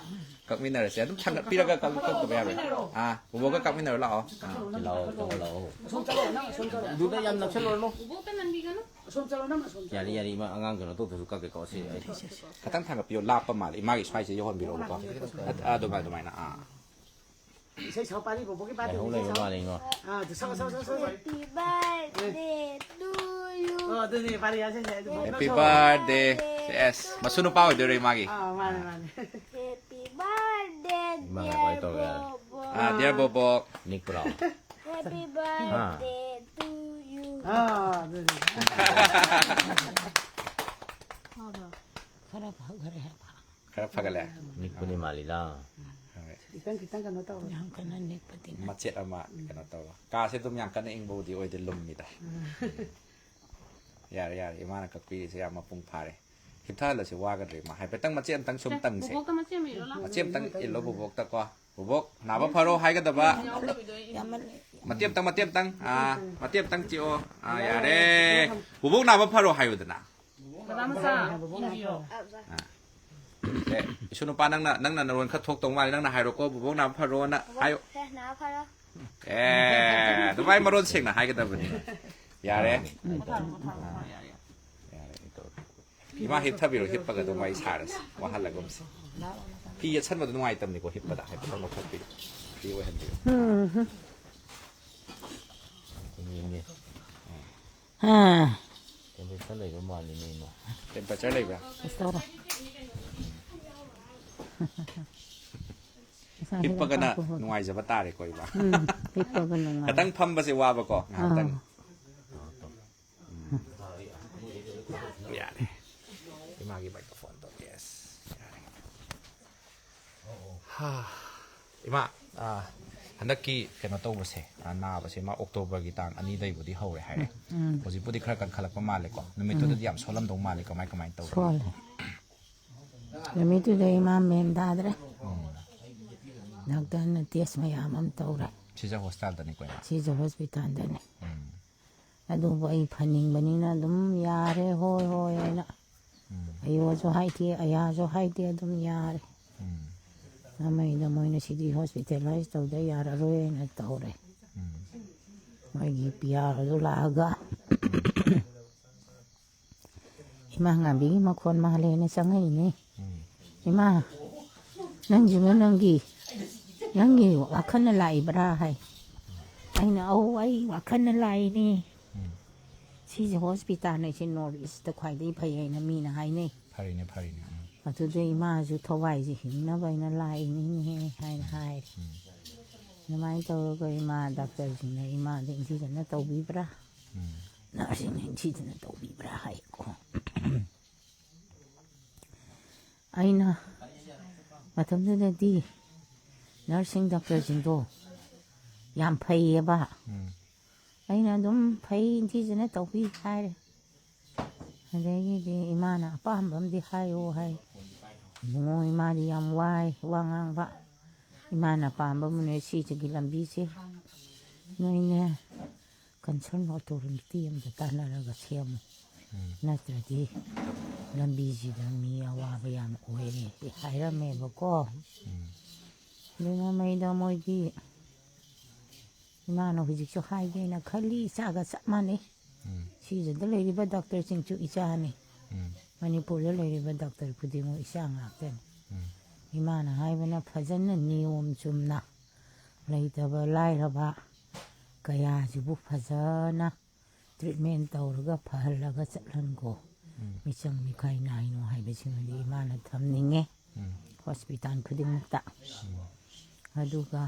ꯀꯛꯃꯤꯟꯅꯔꯁꯦ꯫ ꯑꯗꯨꯝ ꯊꯥꯡꯒꯠꯄꯤꯔꯒ ꯀꯛ-, ꯀꯛꯇꯕ ꯌꯥꯕ꯭ꯔꯥ? ꯑꯥ, ꯕꯣꯕꯣꯛꯒ ꯀꯛꯃꯤꯟꯅꯔꯣ ꯂꯥꯛꯑꯣ꯫ ꯑꯥ꯫ ꯂꯥꯛꯑꯣ ꯂꯥꯛꯑꯣ ꯂꯥꯛꯑꯣ꯫ ꯑꯁꯣꯝ ꯆꯠꯂꯣ, ꯅꯪ ꯑꯁꯣꯝ ꯆꯠꯂꯣ꯫ ꯑꯗꯨꯗ ꯌꯥꯝ ꯅꯛꯁꯜꯂꯨꯔꯅꯨ꯫ ꯕꯣꯕꯣꯛꯇ ꯅꯟꯕꯤꯒꯅꯨ꯫ ꯑꯁꯣꯝ ꯆꯠꯂꯣ, ꯅꯪ ꯑꯁꯣꯝ ꯆꯠꯂꯣ꯫ ꯌꯥꯔꯦ ꯌꯥꯔꯦ ꯏꯃꯥ, ꯑꯉꯥꯡ ꯀꯩꯅꯣ ꯇꯧꯗ꯭ꯔꯁꯨ ꯀꯛꯀꯦꯀꯣ ꯁꯤ ꯑꯩ꯫ ꯈꯤꯇꯪ ꯊꯥꯡꯒꯠꯄꯤꯌꯣ, ꯂꯥꯞꯄ ꯃꯥꯜꯂꯦ꯫ ꯏꯃꯥꯒꯤ ꯁ꯭ꯋꯥꯏꯁꯦ ꯌꯧꯍꯟꯕꯤꯔꯛꯑꯣꯕꯀꯣ꯫ ꯑ-, ꯑꯗꯨꯃꯥꯏꯅ ꯑꯗꯨꯃꯥꯏꯅ꯫ ꯑꯥ꯫ ꯏꯁꯩ ꯁꯛꯄ ꯄꯥꯔꯤ ꯕꯣꯕꯣꯛꯀꯤ ꯕꯥꯔꯗꯦ ꯂꯥꯏꯍꯧ ꯏꯁꯩ ꯂꯩꯕ ꯁꯛꯑꯣ꯫ ꯃꯥꯜꯂꯦ ꯏꯃꯥ꯫ ꯑꯥ, ꯑꯗꯨ ꯁꯛꯑꯣ, ꯁꯛꯑꯣ, ꯁꯛꯑꯣ, ꯁꯛꯑꯣ꯫ Happy birthday to you. ꯑꯣ, ꯑꯗꯨꯅꯦ ꯄꯥꯔꯤ ꯌꯥꯁꯦ ꯁꯦ꯫ ꯑꯗꯨ ꯕꯣꯕꯣꯛ Happy ꯁꯛꯑꯣ꯫ birthday. Yes. ꯃꯁꯨ ꯅꯨꯄꯥ ꯑꯣꯏꯗꯣꯏꯔꯣ ꯏꯃꯥꯒꯤ? ꯑꯥ, ꯃꯥꯅꯦ, ꯃꯥꯅꯦ꯫ Happy ꯃꯥ ꯀꯃꯥꯏꯅ ꯇꯧꯒꯦ? ꯑꯥ, dear ꯕꯣꯕꯣꯛ꯫ ꯅꯤꯛꯄ꯭ꯔꯣ? Happy birthday to you. ꯑꯥ, ꯑꯗꯨꯅꯤ꯫ ꯈꯔ ꯐꯈꯔꯦ ꯍꯥꯏꯕ꯫ ꯈꯔ ꯐꯒꯠꯂꯦ? ꯅꯤꯛꯄꯗꯤ ꯃꯥꯜꯂꯤꯗ꯫ ꯍꯣꯏ꯫ ꯈꯤꯇꯪ, ꯈꯤꯇꯪ ꯀꯩꯅꯣ ꯇꯧꯔꯦ꯫ ꯌꯥꯝ ꯀꯟꯅ ꯅꯤꯛꯄꯗꯤ ꯅꯠꯇꯦ꯫ ꯃꯆꯦꯠ ꯑꯃ ꯀꯩꯅꯣ ꯇꯧꯕ꯫ ꯀꯥꯁꯦ ꯑꯗꯨꯝ ꯌꯥꯝ ꯀꯟꯅ ꯏꯪꯕꯕꯨꯗꯤ ꯑꯣꯏꯗꯦ, ꯂꯨꯝꯃꯤꯗ꯫ ꯌꯥꯔꯦ, ꯌꯥꯔꯦ꯫ ꯏꯃꯥꯅ ꯀꯛꯄꯤꯔꯤꯁꯦ ꯌꯥꯝ ꯃꯄꯨꯡ ꯐꯥꯔꯦ꯫ ꯍꯤꯞꯊꯍꯜꯂꯁꯤ, ꯋꯥꯒꯗ꯭ꯔꯦ ꯏꯃꯥ꯫ ꯍꯥꯏꯐꯦꯠꯇꯪ ꯃꯆꯦꯠ ꯑꯝꯇꯪ ꯁꯨꯝ ꯁꯦ, ꯇꯪꯁꯦ꯫ ꯕꯣꯕꯣꯛꯇ ꯃꯆꯦꯠ ꯑꯃ ꯏꯜꯂꯣ ꯂꯥꯎ꯫ ꯃꯆꯦꯠ ꯑꯝꯇꯪ ꯏꯜꯂꯣ ꯕꯣꯕꯣꯛꯇꯀꯣ꯫ ꯕꯣꯕꯣꯛ, ꯅꯥꯕ ꯐꯔꯣ ꯍꯥꯏꯒꯗꯕ꯫ ꯌꯥꯎꯗꯕꯤꯗꯣ ꯑꯩ ꯏꯜꯂꯣ꯫ ꯌꯥꯝꯃꯜꯂꯦ꯫ ꯃꯇꯦꯛ ꯑꯝꯇꯪ, ꯃꯇꯦꯛ ꯑꯝꯇꯪ꯫ ꯑꯥ, ꯃꯇꯦꯛ ꯑꯝꯇꯪ ꯆꯤꯛꯑꯣ꯫ ꯑꯥ, ꯌꯥꯔꯦ꯫ ꯕꯣꯕꯣꯛ ꯅꯥꯕ ꯐꯔꯣ ꯍꯥꯏꯌꯨꯗꯅ꯫ ꯗꯗꯥ ꯃꯆꯥ, ꯏꯟꯕꯤꯌꯣ꯫ ꯑꯥ꯫ ꯑꯦ, ꯏꯁꯨ ꯅꯨꯄꯥ, ꯅꯪꯅ, ꯅꯪꯅ ꯅꯔꯣꯟ ꯈꯔ ꯊꯣꯛꯇꯧ ꯃꯥꯜꯂꯦ꯫ ꯅꯪꯅ ꯍꯥꯏꯔꯣꯀꯣ, ꯕꯣꯕꯣꯛ ꯅꯥꯕ ꯐꯔꯣꯅ ꯍꯥꯏꯌꯣ꯫ ꯁꯦ, ꯅꯥꯕ ꯐꯔꯣ꯫ ꯑꯦ, ꯑꯗꯨꯃꯥꯏ ꯃꯔꯣꯟ ꯁꯦꯡꯅ ꯍꯥꯏꯒꯗꯕꯅꯤ꯫ ꯌꯥꯔꯦ꯫ ꯄꯣꯊꯥꯔꯣ, ꯄꯣꯊꯥꯔꯣ, ꯄꯣꯊꯥꯔꯣ, ꯌꯥꯔꯦ, ꯌꯥꯔꯦ꯫ ꯌꯥꯔꯦ, ꯑꯩ ꯇꯧꯔꯒꯦ꯫ ꯏꯃꯥ ꯍꯤꯞꯊꯕꯤꯔꯣ, ꯍꯤꯞꯄꯒ ꯑꯗꯨꯝ ꯋꯥꯔꯤ ꯁꯥꯔꯁꯤ, ꯋꯥꯍꯜꯂꯒꯨꯝꯁꯤ꯫ ꯐꯤ ꯌꯦꯠꯁꯟꯕꯗꯣ ꯅꯨꯡꯉꯥꯏꯇꯕꯅꯤꯀꯣ, ꯍꯤꯞꯄꯗ ꯍꯥꯏꯐꯦꯠ ꯂꯧꯊꯣꯛꯄꯤꯌꯨ, ꯐ꯭ꯔꯤ ꯑꯣꯏꯍꯟꯕꯤꯌꯨ꯫ ꯎꯝ꯫ ꯌꯦꯡꯒꯦ꯫ ꯑꯥ꯫ Temperature ꯂꯩꯕ ꯃꯥꯜꯂꯤꯅꯦ, ꯏꯃꯥ꯫ Temperature ꯂꯩꯕ꯭ꯔꯥ? ꯇꯧꯔꯣ꯫ ꯍꯤꯞꯄꯒꯅ ꯅꯨꯡꯉꯥꯏꯖꯕ ꯇꯥꯔꯦꯀꯣ, ꯏꯃꯥ? ꯎꯝ, ꯍꯤꯞꯄꯒ ꯅꯨꯡꯉꯥꯏ꯫ ꯉꯥꯛꯇꯪ ꯐꯝꯕꯁꯦ ꯋꯥꯕꯀꯣ, ꯉꯥꯏꯍꯥꯛꯇꯪ꯫ ꯑꯥ꯫ ꯎꯝ꯫ ꯌꯥꯔꯦ꯫ ꯏꯃꯥꯒꯤ microphone ꯗꯣ, yes, ꯌꯥꯔꯦ꯫ ꯍꯥ꯫ ꯏꯃꯥ, ꯑꯥ, ꯍꯟꯗꯛꯀꯤ ꯀꯩꯅꯣ ꯇꯧꯕꯁꯦ, ꯑꯥ, ꯅꯥꯕꯁꯦ ꯃꯥ October ꯒꯤ ꯇꯥꯡ ꯑꯅꯤꯗꯩꯕꯨꯗꯤ ꯍꯧꯔꯦ ꯍꯥꯏꯔꯦ꯫ ꯎꯝ꯫ ꯍꯧꯖꯤꯛꯄꯨꯗꯤ ꯈꯔ ꯀꯟꯈꯠꯂꯛꯄ ꯃꯥꯜꯂꯦꯀꯣ꯫ ꯅꯨꯃꯤꯠꯇꯨꯗꯗꯤ ꯎꯝ꯫ ꯌꯥꯝ ꯁꯣꯜꯂꯝꯗꯧ ꯃꯥꯜꯂꯦ꯫ ꯀꯃꯥꯏ, ꯀꯃꯥꯏꯅ ꯇꯧꯒꯦ? ꯁꯣꯜꯂꯦ꯫ ꯅꯨꯃꯤꯠꯇꯨꯗ ꯏꯃꯥ ꯃꯦꯟ ꯇꯥꯗ꯭ꯔꯦ꯫ ꯎꯝ꯫ ꯗꯥꯛꯇꯔꯅ test ꯃꯌꯥꯝ ꯑꯃ ꯇꯧꯔꯦ꯫ ꯁꯤꯖ hospital ꯗꯅꯤꯀꯣ, ꯏꯃꯥ? ꯁꯤꯖ hospital ꯗꯅꯤ꯫ ꯎꯝ꯫ ꯑꯗꯨꯕꯨ ꯑꯩ ꯐꯅꯤꯡꯕꯅꯤꯅ ꯑꯗꯨꯝ ꯌꯥꯔꯦ, ꯍꯣꯏ, ꯍꯣꯏ ꯍꯥꯏꯅ꯫ ꯎꯝ꯫ ꯑꯌꯣꯁꯨ ꯍꯥꯏꯗꯦ, ꯑꯌꯥꯁꯨ ꯍꯥꯏꯗꯦ, ꯑꯗꯨꯝ ꯌꯥꯔꯦ꯫ ꯎꯝ꯫ ꯑꯃꯩꯗ ꯃꯣꯏꯅ ꯁꯤꯗꯤ hospitalize ꯇꯧꯗ ꯌꯥꯔꯔꯣꯏꯅ ꯇꯧꯔꯦ꯫ ꯎꯝ꯫ ꯃꯣꯏꯒꯤ P R ꯑꯗꯨ ꯂꯥꯛꯑꯒ꯫ ꯎꯝ꯫ ꯏꯃꯥ ꯉꯥꯟꯕꯤꯒꯤ ꯃꯈꯣꯟ ꯃꯥꯜꯂꯦꯅ ꯆꯪꯉꯛꯏꯅꯦ꯫ ꯎꯝ꯫ "ꯏꯃꯥ, ꯅꯪꯁꯤꯕꯨ ꯅꯪꯒꯤ, ꯅꯪꯒꯤ ꯋꯥꯈꯜꯅ ꯂꯥꯛꯏꯕ꯭ꯔꯥ?" ꯍꯥꯏ꯫ ꯑꯩꯅ, "ꯑꯧ, ꯑꯩ ꯋꯥꯈꯜꯅ ꯂꯥꯛꯏꯅꯦ꯫ ꯎꯝ꯫ ꯁꯤꯁꯦ hospital ꯅꯦ, ꯁꯤ North East ꯇ ꯈ꯭ꯋꯥꯏꯗꯒꯤ ꯐꯩ ꯍꯥꯏꯅ ꯃꯤꯅ ꯍꯥꯏꯅꯩ꯫" ꯐꯔꯤꯅꯦ, ꯐꯔꯤꯅꯦ꯫ ꯎꯝ꯫ ꯑꯗꯨꯗ ꯏꯃꯥꯁꯨ ꯊꯋꯥꯏꯁꯦ ꯍꯤꯡꯅꯕ ꯑꯩꯅ ꯂꯥꯛꯏꯅꯤꯅꯦ ꯍꯥꯏꯅ ꯍꯥꯏꯔꯦ꯫ ꯑꯗꯨꯃꯥꯏꯅ ꯇꯧꯔꯒ ꯏꯃꯥ ꯗꯥꯛꯇꯔꯁꯤꯡꯅ ꯏꯃꯥꯗ ꯏꯟꯊꯤꯖꯅ ꯇꯧꯕꯤꯕ꯭ꯔꯥ, ꯅꯔꯁꯁꯤꯡꯅ ꯏꯟꯊꯤꯖꯅ ꯇꯧꯕꯤꯕ꯭ꯔꯥ ꯍꯥꯏꯀꯣ꯫ ꯑꯩꯅ ꯃꯇꯝꯗꯨꯗꯗꯤ ꯅꯔꯁꯁꯤꯡ ꯗꯥꯛꯇꯔꯁꯤꯡꯗꯣ ꯌꯥꯝ ꯐꯩꯌꯦꯕ꯫ ꯑꯩꯅ ꯑꯗꯨꯝ ꯐꯩ, ꯏꯟꯊꯤꯖꯅ ꯇꯧꯕꯤ ꯍꯥꯏꯔꯦ꯫ ꯑꯗꯒꯤꯗꯤ ꯏꯃꯥꯅ ꯑꯄꯥꯝꯕ ꯑꯃꯗꯤ ꯍꯥꯏꯌꯣ ꯍꯥꯏ꯫ ꯏꯕꯨꯡꯉꯣ, ꯏꯃꯥꯗꯤ ꯌꯥꯝ ꯋꯥꯏ ꯋꯥ ꯉꯥꯡꯕ꯫ ꯏꯃꯥꯅ ꯄꯥꯝꯕꯕꯨꯅꯦ ꯁꯤꯁꯤꯒꯤ ꯂꯝꯕꯤꯁꯦ ꯅꯣꯏꯅꯦ ꯀꯟꯁꯔꯟ ꯑꯣꯊꯣꯔꯤꯇꯤ ꯑꯃꯗ ꯇꯥꯟꯅꯔꯒ ꯁꯦꯝꯃꯨ, ꯅꯠꯇ꯭ꯔꯗꯤ ꯂꯝꯕꯤꯁꯤꯗ ꯃꯤ ꯑꯋꯥꯕ ꯌꯥꯝ ꯑꯣꯏꯔꯦ ꯍꯥꯏꯔꯝꯃꯦꯕꯀꯣ꯫ ꯑꯗꯨꯅ ꯃꯩꯗ ꯃꯣꯏꯒꯤ ꯏꯃꯥꯅ ꯍꯧꯖꯤꯛꯁꯨ ꯍꯥꯏꯒꯦꯅ ꯈꯜꯂꯤ, ꯏꯆꯥꯒ ꯆꯞ ꯃꯥꯟꯅꯩ꯫ ꯁꯤꯖꯗ ꯂꯩꯔꯤꯕ ꯗꯥꯛꯇꯔꯁꯤꯡꯁꯨ ꯏꯆꯥꯅꯤ꯫ ꯃꯅꯤꯄꯨꯔꯗ ꯂꯩꯔꯤꯕ ꯗꯥꯛꯇꯔ ꯈꯨꯗꯤꯡꯃꯛ ꯏꯆꯥ ꯉꯥꯛꯇꯅꯤ꯫ ꯏꯃꯥꯅ ꯍꯥꯏꯕꯅ ꯐꯖꯅ ꯅꯤꯌꯣꯝ ꯆꯨꯝꯅ ꯂꯩꯇꯕ ꯂꯥꯏꯔꯕ ꯀꯌꯥꯁꯤꯕꯨ ꯐꯖꯅ ꯇ꯭ꯔꯤꯠꯃꯦꯟ ꯇꯧꯔꯒ ꯐꯍꯜꯂꯒ ꯆꯠꯍꯟꯈꯣ꯫ ꯃꯤꯆꯪ ꯃꯤꯈꯥꯏ ꯅꯥꯏꯅꯣ ꯍꯥꯏꯕꯁꯤꯃꯗꯤ ꯏꯃꯥꯅ ꯊꯝꯅꯤꯡꯉꯦ꯫ ꯍꯣꯁꯄꯤꯇꯥꯜ ꯈꯨꯗꯤꯡꯃꯛꯇ꯫ ꯑꯗꯨꯒ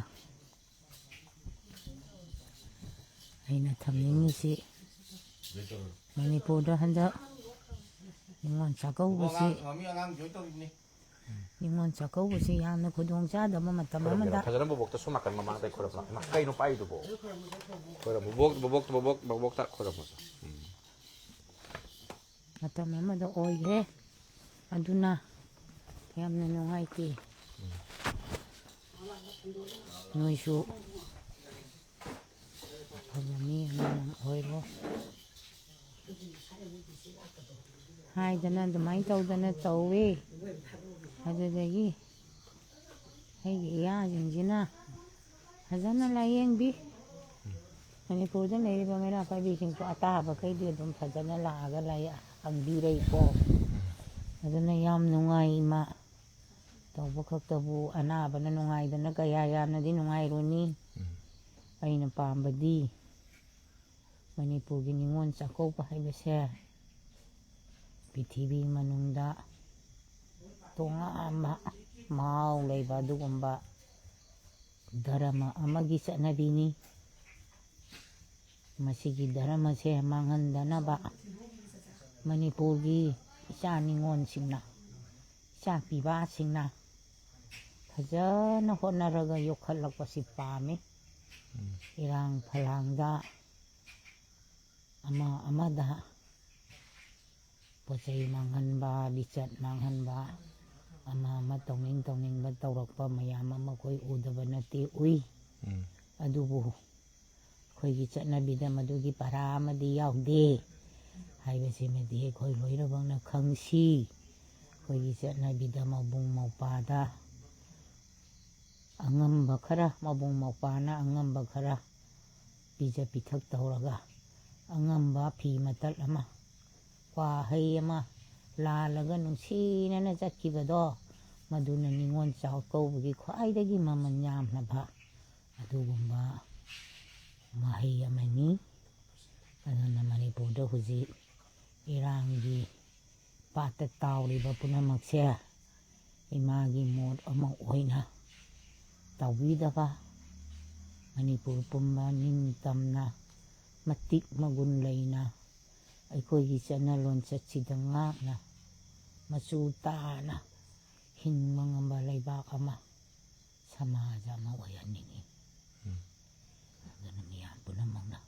ꯑꯩꯅ ꯊꯝꯅꯤꯡꯉꯤꯁꯤ ꯃꯅꯤꯄꯨꯔꯗ ꯍꯟꯗꯛ ꯅꯤꯉꯣꯜ ꯆꯥꯛꯀꯧꯕꯁꯤ, ꯃꯃꯤ ꯑꯉꯥꯡ ꯖꯣꯏꯟ ꯇꯧꯔꯤꯕꯅꯤ꯫ ꯅꯤꯉꯣꯜ ꯆꯥꯛꯀꯧꯕꯁꯤ ꯌꯥꯝꯅ ꯈꯨꯗꯣꯡ ꯆꯥꯗꯕ ꯃꯇꯝ ꯈꯣꯏꯔꯝꯃꯤꯔꯣ? ꯑꯃꯗ ꯐꯖꯅ ꯕꯣꯕꯣꯛꯇ ꯁꯣꯝ ꯅꯥꯀꯟ ꯃꯃꯥꯡꯗ ꯈꯣꯏꯔꯝꯃꯣ꯫ ꯏꯃꯥ, ꯀꯩꯅꯣ ꯄꯥꯏꯗꯨꯕꯣ? ꯈꯣꯏꯔꯝꯃꯣ, ꯕꯣꯕꯣꯛ, ꯕꯣꯕꯣꯛ, ꯕꯣꯕꯣꯛ, ꯕꯣꯕꯣꯛꯇ ꯈꯣꯏꯔꯝꯃꯣ꯫ ꯎꯝ꯫ ꯃꯇꯝ ꯑꯃꯗ ꯑꯣꯏꯈ꯭ꯔꯦ꯫ ꯑꯗꯨꯅ ꯌꯥꯝꯅ ꯅꯨꯡꯉꯥꯏꯇꯦ꯫ ꯅꯣꯏꯁꯨ ꯑꯐꯕ ꯃꯤ ꯑꯃꯃꯝ ꯑꯣꯏꯔꯣ ꯍꯥꯏꯗꯅ ꯑꯗꯨꯃꯥꯏꯅ ꯇꯧꯗꯅ ꯇꯧꯋꯤ꯫ ꯑꯗꯨꯗꯒꯤ ꯑꯩꯒꯤ ꯏꯌꯥꯁꯤꯡꯁꯤꯅ ꯐꯖꯅ ꯂꯥꯏꯌꯦꯡꯕꯤ꯫ ꯃꯅꯤꯄꯨꯔꯗ ꯂꯩꯔꯤꯕ ꯃꯩꯔꯥ ꯄꯥꯏꯕꯤꯁꯤꯡꯁꯨ ꯑꯇꯥꯕꯈꯩꯗꯤ ꯑꯗꯨꯝ ꯐꯖꯅ ꯂꯥꯛꯑꯒ ꯂꯥꯏ ꯍꯪꯕꯤꯔꯩꯀꯣ꯫ ꯑꯗꯨꯅ ꯌꯥꯝ ꯅꯨꯡꯉꯥꯏ ꯏꯃꯥ꯫ ꯇꯧꯕ ꯈꯛꯇꯕꯨ ꯑꯅꯥꯕꯅ ꯅꯨꯡꯉꯥꯏꯗꯅ ꯀꯌꯥ ꯌꯥꯝꯅꯗꯤ ꯅꯨꯡꯉꯥꯏꯔꯨꯅꯤ꯫ ꯑꯩꯅ ꯄꯥꯝꯕꯗꯤ ꯃꯅꯤꯄꯨꯔꯒꯤ ꯅꯤꯉꯣꯜ ꯆꯥꯛꯀꯧꯕ ꯍꯥꯏꯕꯁꯦ ꯄ꯭ꯔꯤꯊꯤꯕꯤ ꯃꯅꯨꯡꯗ ꯇꯣꯉꯥꯟꯕ ꯃꯍꯥꯎ ꯂꯩꯕ ꯑꯗꯨꯒꯨꯝꯕ ꯙꯔꯃ ꯑꯃꯒꯤ ꯆꯠꯅꯕꯤꯅꯤ꯫ ꯃꯁꯤꯒꯤ ꯙꯔꯃꯁꯦ ꯃꯥꯡꯍꯟꯗꯅꯕ ꯃꯅꯤꯄꯨꯔꯒꯤ ꯏꯆꯥ ꯅꯤꯉꯣꯜꯁꯤꯡꯅ, ꯏꯆꯥ ꯄꯤꯕꯥꯁꯤꯡꯅ ꯐꯖꯅ ꯍꯣꯠꯅꯔꯒ ꯌꯣꯛꯈꯠꯂꯛꯄꯁꯤ ꯄꯥꯝꯃꯤ꯫ ꯏꯔꯥꯡ ꯐꯂꯥꯡꯗ ꯑꯃ ꯑꯃꯗ ꯄꯣꯠ ꯆꯩ ꯃꯥꯡꯍꯟꯕ, ꯂꯤꯆꯠ ꯃꯥꯡꯍꯟꯕ, ꯑꯃ ꯑꯃ ꯇꯧꯅꯤꯡ ꯇꯧꯅꯤꯡꯕ ꯇꯧꯔꯛꯄ ꯃꯌꯥꯝ ꯑꯃ ꯑꯩꯈꯣꯏ ꯎꯗꯕ ꯅꯠꯇꯦ, ꯎꯏ꯫ ꯎꯝ꯫ ꯑꯗꯨꯕꯨ ꯑꯩꯈꯣꯏꯒꯤ ꯆꯠꯅꯕꯤꯗ ꯃꯗꯨꯒꯤ ꯄꯔꯥ ꯑꯃꯗꯤ ꯌꯥꯎꯗꯦ ꯍꯥꯏꯕꯁꯤꯃꯗꯤ ꯑꯩꯈꯣꯏ ꯂꯣꯏꯅꯃꯛꯅ ꯈꯪꯁꯤ꯫ ꯑꯩꯈꯣꯏꯒꯤ ꯆꯠꯅꯕꯤꯗ ꯃꯕꯨꯡ ꯃꯧꯄ꯭ꯋꯥꯗ ꯑꯉꯝꯕ ꯈꯔ, ꯃꯕꯨꯡ ꯃꯧꯄ꯭ꯋꯥꯅ ꯑꯉꯝꯕ ꯈꯔ ꯄꯤꯖ ꯄꯤꯊꯛ ꯇꯧꯔꯒ ꯑꯉꯝꯕ ꯐꯤ ꯃꯇꯠ ꯑꯃ, ꯀ꯭ꯋꯥ ꯍꯩ ꯑꯃ ꯂꯥꯜꯂꯒ ꯅꯨꯡꯁꯤꯅꯅ ꯆꯠꯈꯤꯕꯗꯣ, ꯃꯗꯨꯅ ꯅꯤꯉꯣꯜ ꯆꯥꯛꯀꯧꯕꯒꯤ ꯈ꯭ꯋꯥꯏꯗꯒꯤ ꯃꯃꯜ ꯌꯥꯝꯂꯕ ꯑꯗꯨꯒꯨꯝꯕ ꯃꯍꯩ ꯑꯃꯅꯤ꯫ ꯑꯗꯨꯅ ꯃꯅꯤꯄꯨꯔꯗ ꯍꯧꯖꯤꯛ ꯏꯔꯥꯡꯒꯤ ꯄꯥꯠꯇ ꯇꯥꯎꯔꯤꯕ ꯄꯨꯝꯅꯃꯛꯁꯦ ꯏꯃꯥꯒꯤ ꯃꯣꯠ ꯑꯃ ꯑꯣꯏꯅ ꯇꯧꯕꯤꯗꯕ, ꯃꯅꯤꯄꯨꯔ ꯄꯨꯝꯕ ꯅꯤꯡꯇꯝꯅ, ꯃꯇꯤꯛ ꯃꯒꯨꯟ ꯂꯩꯅ, ꯑꯩꯈꯣꯏꯒꯤ ꯆꯠꯅ ꯂꯣꯟꯆꯠꯁꯤꯗ ꯉꯥꯛꯅ ꯃꯆꯨ ꯇꯥꯅ ꯍꯤꯡꯕ ꯉꯝꯕ ꯂꯩꯕꯥꯛ ꯑꯃ, ꯁꯃꯥꯖ ꯑꯃ ꯑꯣꯏꯍꯟꯅꯤꯡꯏ꯫ ꯎꯝ꯫ ꯑꯗꯨꯅ ꯃꯤꯌꯥꯝ ꯄꯨꯝꯅꯃꯛꯅ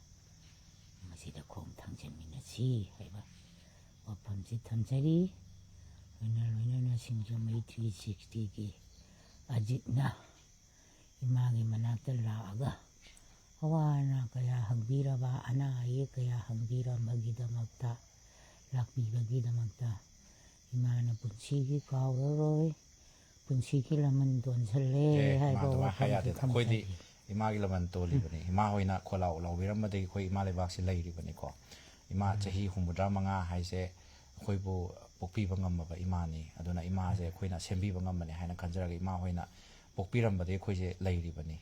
ꯃꯁꯤꯗ ꯈꯣꯡ ꯊꯥꯡꯖꯤꯟꯃꯤꯟꯅꯁꯤ ꯍꯥꯏꯕ ꯋꯥꯐꯝꯁꯤ ꯊꯝꯖꯔꯤ꯫ ꯂꯣꯏꯅ ꯂꯣꯏꯅꯅ ꯁꯤꯡꯖꯃꯩ ꯊ꯭ꯔꯤ ꯁꯤꯛꯁꯇꯤꯒꯤ ꯑꯖꯤꯠꯅ ꯏꯃꯥꯒꯤ ꯃꯅꯥꯛꯇ ꯂꯥꯛꯑꯒ ꯑꯋꯥ ꯑꯅꯥ ꯀꯌꯥ ꯍꯪꯕꯤꯔꯕ, ꯑꯅꯥ ꯑꯌꯦꯛ ꯀꯌꯥ ꯍꯪꯕꯤꯔꯝꯕꯒꯤꯗꯃꯛꯇ, ꯂꯥꯛꯄꯤꯕꯒꯤꯗꯃꯛꯇ ꯏꯃꯥꯅ ꯄꯨꯟꯁꯤꯒꯤ ꯀꯥꯎꯔꯔꯣꯏ, ꯄꯨꯟꯁꯤꯒꯤ ꯂꯃꯟ ꯇꯣꯟꯁꯜꯂꯦ ꯑꯦ, ꯏꯃꯥ ꯍꯥꯏꯕ ꯑꯗꯨꯃꯥꯏꯅ ꯍꯥꯏ ꯋꯥꯐꯝꯁꯤ ꯌꯥꯗꯦꯗ꯫ ꯑꯩꯈꯣꯏꯗꯤ ꯊꯝꯖꯒꯦ꯫ ꯏꯃꯥꯒꯤ ꯂꯃꯟ ꯇꯣꯜꯂꯤꯕꯅꯤ꯫ ꯏꯃꯥ ꯍꯣꯏꯅ ꯈꯣꯜꯂꯥꯎ ꯂꯥꯎꯕꯤꯔꯝꯕꯗꯒꯤ ꯑꯩꯈꯣꯏ ꯏꯃꯥ ꯂꯩꯕꯥꯛꯁꯤ ꯂꯩꯔꯤꯕꯅꯤꯀꯣ꯫ ꯏꯃꯥ ꯎꯝ꯫ ꯆꯍꯤ ꯍꯨꯝꯐꯨꯇꯔꯥ ꯃꯉꯥ ꯍꯥꯏꯁꯦ ꯑꯩꯈꯣꯏꯕꯨ ꯄꯣꯛꯄꯤꯕ ꯉꯝꯃꯕ ꯏꯃꯥꯅꯤ꯫ ꯑꯗꯨꯅ ꯏꯃꯥꯁꯦ ꯑꯩꯈꯣꯏꯅ ꯁꯦꯝꯕꯤꯕ ꯉꯝꯕꯅꯤ ꯍꯥꯏꯅ ꯈꯟꯖꯔꯒ ꯏꯃꯥ ꯍꯣꯏꯅ ꯄꯣꯛꯄꯤꯔꯝꯕꯗꯒꯤ ꯑꯩꯈꯣꯏꯁꯦ ꯂꯩꯔꯤꯕꯅꯤ꯫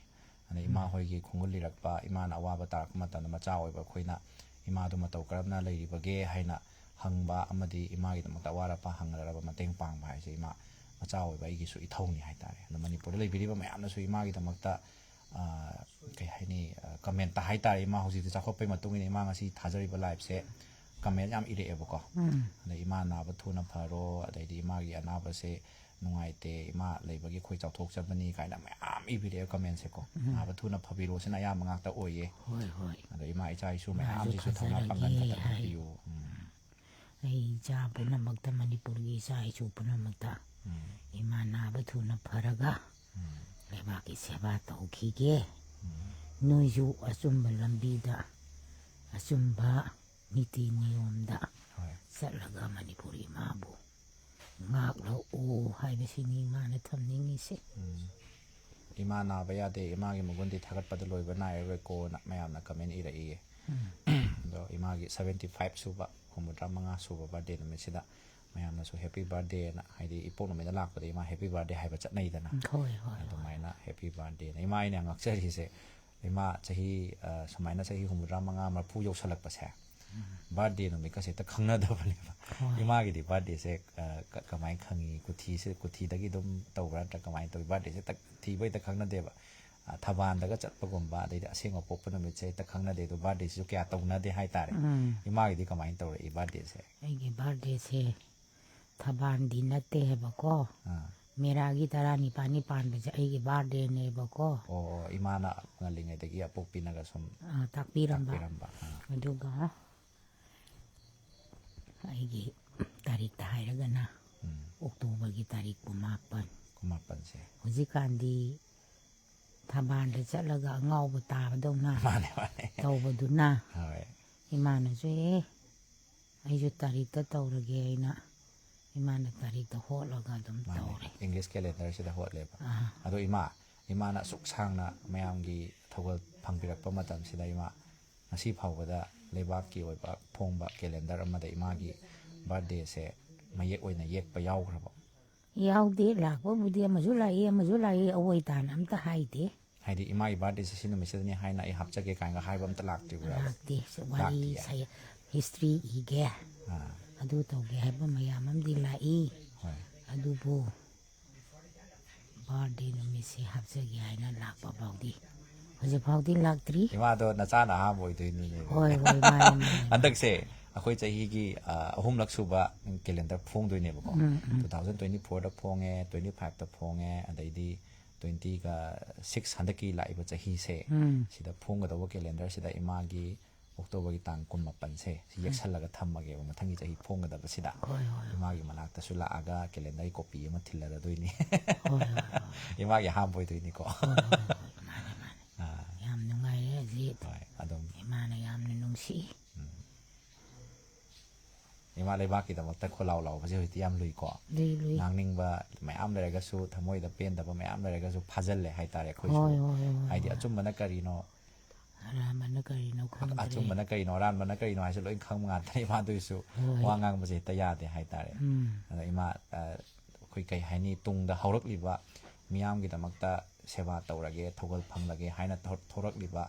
ꯑꯗ ꯏꯃꯥ ꯎꯝ꯫ ꯍꯣꯏꯒꯤ ꯈꯣꯡꯒꯨꯜ ꯂꯤꯔꯛꯄ, ꯏꯃꯥꯅ ꯑꯋꯥꯕ ꯇꯥꯔꯛꯄ ꯃꯇꯝꯗ ꯃꯆꯥ ꯑꯣꯏꯕ ꯑꯩꯈꯣꯏꯅ ꯏꯃꯥꯗꯨ ꯃꯇꯧ ꯀꯔꯝꯅ ꯂꯩꯔꯤꯕꯒꯦ ꯍꯥꯏꯅ ꯍꯪꯕ ꯑꯃꯗꯤ ꯏꯃꯥꯒꯤꯗꯃꯛꯇ ꯑꯋꯥꯠ ꯑꯄꯥ ꯍꯪꯅꯔꯕ ꯃꯇꯦꯡ ꯄꯥꯡꯕ ꯍꯥꯏꯁꯦ ꯏꯃꯥ ꯃꯆꯥ ꯑꯣꯏꯕ ꯑꯩꯒꯤꯁꯨ ꯏꯊꯧꯅꯤ ꯍꯥꯏꯇꯥꯔꯦ꯫ ꯑꯗꯣ ꯃꯅꯤꯄꯨꯔꯗ ꯂꯩꯕꯤꯔꯤꯕ ꯃꯌꯥꯝꯅꯁꯨ ꯏꯃꯥꯒꯤꯗꯃꯛꯇ, ꯑ, ꯀꯩ ꯍꯥꯏꯅꯤ, ꯑ, ꯀꯃꯦꯟꯠꯇ ꯍꯥꯏꯇꯥꯔꯦ, ꯏꯃꯥ ꯍꯧꯖꯤꯛꯇꯤ ꯆꯥꯎꯈꯠꯄꯒꯤ ꯃꯇꯨꯡ ꯏꯟꯅ ꯏꯃꯥ ꯉꯁꯤ ꯊꯥꯖꯔꯤꯕ ꯂꯥꯏꯐꯁꯦ ꯀꯃꯦꯟꯠ ꯌꯥꯝ ꯏꯔꯛꯑꯦꯕꯀꯣ꯫ ꯎꯝ꯫ ꯑꯗꯩ ꯏꯃꯥ ꯅꯥꯕ ꯊꯨꯅ ꯐꯔꯣ, ꯑꯗꯩꯗꯤ ꯏꯃꯥꯒꯤ ꯑꯅꯥꯕꯁꯦ ꯅꯨꯡꯉꯥꯏꯇꯦ, ꯏꯃꯥ ꯂꯩꯕꯒꯤ ꯑꯩꯈꯣꯏ ꯆꯥꯎꯊꯣꯛꯆꯕꯅꯤ ꯀꯥꯏꯅ ꯃꯌꯥꯝ ꯏꯕꯤꯔꯛꯑꯦ ꯀꯃꯦꯟꯠꯁꯦꯀꯣ꯫ ꯎꯝ꯫ ꯅꯥꯕ ꯊꯨꯅ ꯐꯕꯤꯔꯣꯁꯤꯅ ꯑꯌꯥꯝꯕ ꯉꯥꯛꯇ ꯑꯣꯏꯌꯦ꯫ ꯍꯣꯏ, ꯍꯣꯏ꯫ ꯑꯗꯣ ꯏꯃꯥ ꯏꯆꯥ ꯏꯁꯨ ꯏꯃꯥꯁꯨ ꯃꯌꯥꯝꯁꯤꯁꯨ ꯊꯧꯅꯥ ꯄꯥꯡꯒꯜ ꯐꯖꯔꯒꯦ ꯐꯖꯅ ꯍꯥꯏ꯫ ꯄꯤꯌꯨ꯫ ꯎꯝ꯫ ꯑꯩ ꯏꯆꯥ ꯄꯨꯝꯅꯃꯛꯇ, ꯃꯅꯤꯄꯨꯔꯒꯤ ꯏꯆꯥ ꯏꯁꯨ ꯄꯨꯝꯅꯃꯛꯇ ꯎꯝ꯫ ꯏꯃꯥ ꯅꯥꯕ ꯊꯨꯅ ꯐꯔꯒ ꯎꯝ꯫ ꯂꯩꯕꯥꯛꯀꯤ ꯁꯦꯕꯥ ꯇꯧꯈꯤꯒꯦ꯫ ꯎꯝ꯫ ꯅꯣꯏꯁꯨ ꯑꯆꯨꯝꯕ ꯂꯝꯕꯤꯗ, ꯑꯆꯨꯝꯕ ꯅꯤꯇꯤ ꯅꯤꯌꯣꯝꯗ ꯍꯣꯏ꯫ ꯆꯠꯂꯒ ꯃꯅꯤꯄꯨꯔ ꯏꯃꯥꯕꯨ ꯉꯥꯛꯂꯛꯎ ꯍꯥꯏꯕꯁꯤꯅꯤ ꯏꯃꯥꯅ ꯊꯝꯅꯤꯡꯉꯤꯁꯦ꯫ ꯎꯝ꯫ ꯏꯃꯥ ꯅꯥꯕ ꯌꯥꯗꯦ, ꯏꯃꯥꯒꯤ ꯃꯒꯨꯟꯗꯤ ꯊꯥꯒꯠꯄꯗ ꯂꯣꯏꯕ ꯅꯥꯏꯔꯔꯣꯏꯀꯣꯅ ꯃꯌꯥꯝꯅ ꯀꯃꯦꯟꯠ ꯏꯔꯛꯏꯌꯦ꯫ ꯎꯝ꯫ ꯑꯗꯣ ꯏꯃꯥꯒꯤ ꯁꯕꯦꯟꯇꯤ ꯐꯥꯏꯚ ꯁꯨꯕ, ꯍꯨꯝꯐꯨꯇꯔꯥ ꯃꯉꯥ ꯁꯨꯕ ꯕꯥꯔꯗꯦ ꯅꯨꯃꯤꯠꯁꯤꯗ ꯃꯌꯥꯝꯅꯁꯨ ꯍꯦꯄꯤ ꯕꯥꯔꯗꯦꯅ, ꯍꯥꯏꯗꯤ ꯏꯄꯣꯛ ꯅꯨꯃꯤꯠꯇ ꯂꯥꯛꯄꯗ ꯏꯃꯥ ꯍꯦꯄꯤ ꯕꯥꯔꯗꯦ ꯍꯥꯏꯕ ꯆꯠꯅꯩꯗꯅ꯫ ꯍꯣꯏ, ꯍꯣꯏ, ꯍꯣꯏ꯫ ꯑꯗꯨꯃꯥꯏꯅ ꯍꯦꯄꯤ ꯕꯥꯔꯗꯦꯅ꯫ ꯏꯃꯥ, ꯑꯩꯅ ꯉꯥꯛꯆꯔꯤꯁꯦ, ꯏꯃꯥ ꯆꯍꯤ, ꯑ, ꯁꯨꯃꯥꯏꯅ ꯆꯍꯤ ꯍꯨꯝꯐꯨꯇꯔꯥ ꯃꯉꯥ, ꯃꯔꯐꯨ ꯌꯧꯁꯜꯂꯛꯄꯁꯦ, ꯕꯥꯔꯗꯦ ꯅꯨꯃꯤꯠꯀꯁꯦ ꯍꯦꯛꯇ ꯈꯪꯅꯗꯕꯅꯦꯕ꯫ ꯍꯣꯏ꯫ ꯏꯃꯥꯒꯤꯗꯤ ꯕꯥꯔꯗꯦꯁꯦ, ꯑ, ꯀ-, ꯀꯃꯥꯏꯅ ꯈꯪꯉꯤ? ꯀꯨꯊꯤꯁꯦ, ꯀꯨꯊꯤꯗꯒꯤ ꯑꯗꯨꯝ ꯇꯧꯕ꯭ꯔꯥ, ꯅꯠꯇ꯭ꯔꯒ ꯀꯃꯥꯏꯅ ꯇꯧꯏ? ꯕꯥꯔꯗꯦꯁꯦ ꯍꯦꯛꯇ ꯊꯤꯕ ꯍꯦꯛꯇ ꯈꯪꯅꯗꯦꯕ꯫ ꯑ, ꯊꯕꯥꯟꯗꯒ ꯆꯠꯄꯒꯨꯝꯕ, ꯑꯗꯩꯗꯤ ꯑꯁꯦꯡꯕ ꯄꯣꯛꯄ ꯅꯨꯃꯤꯠꯁꯦ ꯍꯦꯛꯇ ꯈꯪꯅꯗꯦ꯫ ꯑꯗꯣ ꯕꯥꯔꯗꯦꯁꯤꯁꯨ ꯀꯌꯥ ꯇꯧꯅꯗꯦ ꯍꯥꯏꯇꯥꯔꯦ꯫ ꯎꯝ꯫ ꯏꯃꯥꯒꯤꯗꯤ ꯀꯃꯥꯏꯅ ꯇꯧꯔꯛꯏ ꯕꯥꯔꯗꯦꯁꯦ? ꯑꯩꯒꯤ ꯕꯥꯔꯗꯦꯁꯦ ꯊꯕꯥꯟꯗꯤ ꯅꯠꯇꯦ ꯍꯥꯏꯕꯀꯣ꯫ ꯑꯥ꯫ ꯃꯦꯔꯥꯒꯤ ꯇꯔꯥꯅꯤꯄꯥꯟꯅꯤ ꯄꯥꯟꯕꯁꯦ ꯑꯩꯒꯤ ꯕꯥꯔꯗꯦꯅꯦꯕꯀꯣ꯫ ꯑꯣ, ꯑꯣ, ꯏꯃꯥꯅ ꯉꯜꯂꯤꯉꯩꯗꯒꯤ ꯑꯄꯣꯛꯄꯤꯅꯒ ꯁꯨꯝ ꯑ, ꯇꯥꯛꯄꯤꯔꯝꯕ꯫ ꯇꯥꯛꯄꯤꯔꯝꯕ꯫ ꯑꯥ꯫ ꯑꯗꯨꯒ ꯑꯩꯒꯤ ꯇꯥꯔꯤꯛꯇ ꯍꯥꯏꯔꯒꯅ ꯎꯝ꯫ ꯑꯣꯛꯇꯣꯕꯔꯒꯤ ꯇꯥꯔꯤꯛ ꯀꯨꯟꯃꯥꯄꯟ꯫ ꯀꯨꯟꯃꯥꯄꯟꯁꯦ꯫ ꯍꯧꯖꯤꯛꯀꯥꯟꯗꯤ ꯊꯕꯥꯟꯗ ꯆꯠꯂꯒ ꯑꯉꯥꯎꯕ ꯇꯥꯕꯗꯧꯅ ꯃꯥꯅꯦ, ꯃꯥꯅꯦ꯫ ꯇꯧꯕꯗꯨꯅ ꯍꯣꯏ꯫ ꯏꯃꯥꯅꯁꯨ, "ꯑꯦ, ꯑꯩꯁꯨ ꯇꯥꯔꯤꯛꯇ ꯇꯧꯔꯒꯦ" ꯍꯥꯏꯅ ꯏꯃꯥꯅ ꯇꯥꯔꯤꯛꯇ ꯍꯣꯠꯂꯒ ꯑꯗꯨꯝ ꯃꯥꯅꯦ꯫ ꯇꯧꯔꯦ꯫ ꯏꯪꯂꯤꯁ ꯀꯦꯂꯦꯟꯗꯔꯁꯤꯗ ꯍꯣꯠꯂꯦꯕ꯫ ꯑꯥ꯫ ꯑꯗꯣ ꯏꯃꯥ, ꯏꯃꯥꯅ ꯑꯁꯨꯛ ꯁꯥꯡꯅ ꯃꯌꯥꯝꯒꯤ ꯊꯧꯒꯜ ꯐꯪꯕꯤꯔꯛꯄ ꯃꯇꯝꯁꯤꯗ ꯏꯃꯥ, ꯉꯁꯤ ꯐꯥꯎꯕꯗ ꯂꯩꯕꯥꯛꯀꯤ ꯑꯣꯏꯕ ꯐꯣꯡꯕ ꯀꯦꯂꯦꯟꯗꯔ ꯑꯃꯗ ꯏꯃꯥꯒꯤ ꯕꯥꯔꯗꯦꯁꯦ ꯃꯌꯦꯛ ꯑꯣꯏꯅ ꯌꯦꯛꯄ ꯌꯥꯎꯈ꯭ꯔꯕꯣ? ꯌꯥꯎꯗꯦ꯫ ꯂꯥꯛꯄꯕꯨꯗꯤ ꯑꯃꯁꯨ ꯂꯥꯛꯏ, ꯑꯃꯁꯨ ꯂꯥꯛꯏ, ꯑꯋꯣꯏ ꯇꯥꯅ ꯑꯝꯇ ꯍꯥꯏꯗꯦ꯫ ꯍꯥꯏꯗꯤ ꯏꯃꯥꯒꯤ ꯕꯥꯔꯗꯦꯁꯦ ꯁꯤ ꯅꯨꯃꯤꯠꯁꯤꯗꯅꯤ ꯍꯥꯏꯅ ꯑꯩ ꯍꯥꯞꯆꯒꯦ ꯀꯥꯏꯅꯒ ꯍꯥꯏꯕ ꯑꯝꯇ ꯂꯥꯛꯇ꯭ꯔꯤꯕ꯭ꯔꯥ? ꯂꯥꯛꯇꯦ꯫ ꯋꯥꯔꯤ ꯂꯥꯛꯇꯤꯌꯦ꯫ ꯁꯥꯏ-, ꯍꯤꯁꯇ꯭ꯔꯤ ꯏꯒꯦ, ꯑꯥ, ꯑꯗꯨ ꯇꯧꯒꯦ ꯍꯥꯏꯕ ꯃꯌꯥꯝ ꯑꯃꯗꯤ ꯂꯥꯛꯏ꯫ ꯍꯣꯏ꯫ ꯑꯗꯨꯕꯨ ꯕꯥꯔꯗꯦ ꯅꯨꯃꯤꯠꯁꯤ ꯍꯥꯞꯆꯒꯦ ꯍꯥꯏꯅ ꯂꯥꯛꯄ ꯐꯥꯎꯗꯤ, ꯍꯧꯖꯤꯛ ꯐꯥꯎꯗꯤ ꯂꯥꯛꯇ꯭ꯔꯤ꯫ ꯏꯃꯥꯗꯣ ꯅꯆꯥꯅ ꯑꯍꯥꯟꯕ ꯑꯣꯏꯗꯣꯏꯅꯤꯅꯦ꯫ ꯍꯣꯏ, ꯍꯣꯏ, ꯃꯥꯅꯦ, ꯃꯥꯅꯦ, ꯃꯥꯅꯦ꯫ ꯍꯟꯗꯛꯁꯦ ꯑꯩꯈꯣꯏ ꯆꯍꯤꯒꯤ ꯑ, ꯑꯍꯨꯝꯂꯛ ꯁꯨꯕ ꯀꯦꯂꯦꯟꯗꯔ ꯐꯣꯡꯗꯣꯏꯅꯦꯕꯀꯣ꯫ ꯎꯝ, ꯎꯝ꯫ Two thousand twenty fourꯗ ꯐꯣꯡꯉꯦ, twenty fiveꯇ ꯐꯣꯡꯉꯦ, ꯑꯗꯩꯗꯤ twentyꯒ six, ꯍꯟꯗꯛꯀꯤ ꯂꯥꯛꯏꯕ ꯆꯍꯤꯁꯦ, ꯎꯝ꯫ ꯁꯤꯗ ꯐꯣꯡꯒꯗꯧꯕ ꯀꯦꯂꯦꯟꯗꯔꯁꯤꯗ ꯏꯃꯥꯒꯤ ꯑꯣꯛꯇꯣꯕꯔꯒꯤ ꯇꯥꯡ ꯀꯨꯟꯃꯥꯄꯟꯁꯦ ꯁꯤ ꯌꯦꯛꯁꯜꯂꯒ ꯊꯝꯃꯒꯦꯕ, ꯃꯊꯪꯒꯤ ꯆꯍꯤ ꯐꯣꯡꯒꯗꯕꯁꯤꯗ꯫ ꯍꯣꯏ, ꯍꯣꯏ, ꯍꯣꯏ꯫ ꯏꯃꯥꯒꯤ ꯃꯅꯥꯛꯇꯁꯨ ꯂꯥꯛꯑꯒ ꯀꯦꯂꯦꯟꯗꯔꯒꯤ ꯀꯣꯄꯤ ꯑꯃ ꯊꯤꯜꯂꯔꯗꯣꯏꯅꯤ꯫ ꯍꯣꯏ, ꯍꯣꯏ, ꯍꯣꯏ꯫ ꯏꯃꯥꯒꯤ ꯑꯍꯥꯟꯕ ꯑꯣꯏꯗꯣꯏꯅꯤꯀꯣ꯫ ꯍꯣꯏ, ꯍꯣꯏ, ꯍꯣꯏ, ꯃꯥꯅꯦ, ꯃꯥꯅꯦ꯫ ꯑꯥ, ꯌꯥꯝ ꯅꯨꯡꯉꯥꯏꯔꯦ ꯍꯧꯖꯤꯛ꯫ ꯍꯣꯏ, ꯑꯗꯨꯝ ꯏꯃꯥꯅ ꯌꯥꯝꯅ ꯅꯨꯡꯁꯤ꯫ ꯏꯃꯥ ꯂꯩꯕꯥꯛꯀꯤꯗꯃꯛꯇ ꯈꯣꯜꯂꯥꯎ ꯂꯥꯎꯕꯁꯦ ꯍꯧꯖꯤꯛꯇꯤ ꯌꯥꯝ ꯂꯨꯏꯀꯣ꯫ ꯂꯨꯏ, ꯂꯨꯏ꯫ ꯉꯥꯡꯅꯤꯡꯕ ꯃꯌꯥꯝ ꯂꯩꯔꯒꯁꯨ, ꯊꯃꯣꯏꯗ ꯄꯦꯟꯗꯕ ꯃꯌꯥꯝ ꯂꯩꯔꯒꯁꯨ ꯐꯥꯖꯤꯜꯂꯦ ꯍꯥꯏꯇꯥꯔꯦ ꯑꯩꯈꯣꯏꯁꯨ꯫ ꯍꯣꯏ, ꯍꯣꯏ, ꯍꯣꯏ, ꯍꯣꯏ, ꯍꯥꯏꯗꯤ ꯍꯣꯏ꯫ ꯑꯆꯨꯝꯕꯅ ꯀꯔꯤꯅꯣ, ꯑꯔꯥꯟꯕꯅ ꯀꯔꯤꯅꯣ ꯈꯪꯗ꯭ꯔꯦ꯫ ꯑꯆꯨꯝꯕꯅ ꯀꯔꯤꯅꯣ, ꯑꯔꯥꯟꯕꯅ ꯀꯔꯤꯅꯣ ꯍꯥꯏꯁꯦ ꯂꯣꯏ ꯈꯪꯕ ꯉꯥꯛꯇꯅꯦ꯫ ꯏꯃꯥꯗꯨꯒꯤꯁꯨ ꯍꯣꯏ꯫ ꯋꯥ ꯉꯥꯡꯕꯁꯦ ꯍꯦꯛꯇ ꯌꯥꯗꯦ ꯍꯥꯏꯇꯥꯔꯦ꯫ ꯎꯝ꯫ ꯑꯗ ꯏꯃꯥ, ꯑ, ꯑꯩꯈꯣꯏ ꯀꯩ ꯍꯥꯏꯅꯤ, ꯇꯨꯡꯗ ꯍꯧꯔꯛꯂꯤꯕ ꯃꯤꯌꯥꯝꯒꯤꯗꯃꯛꯇ ꯁꯦꯕꯥ ꯇꯧꯔꯒꯦ, ꯊꯧꯒꯜ ꯐꯪꯂꯒꯦ ꯍꯥꯏꯅ ꯊꯣꯛ-, ꯊꯣꯔꯛꯂꯤꯕ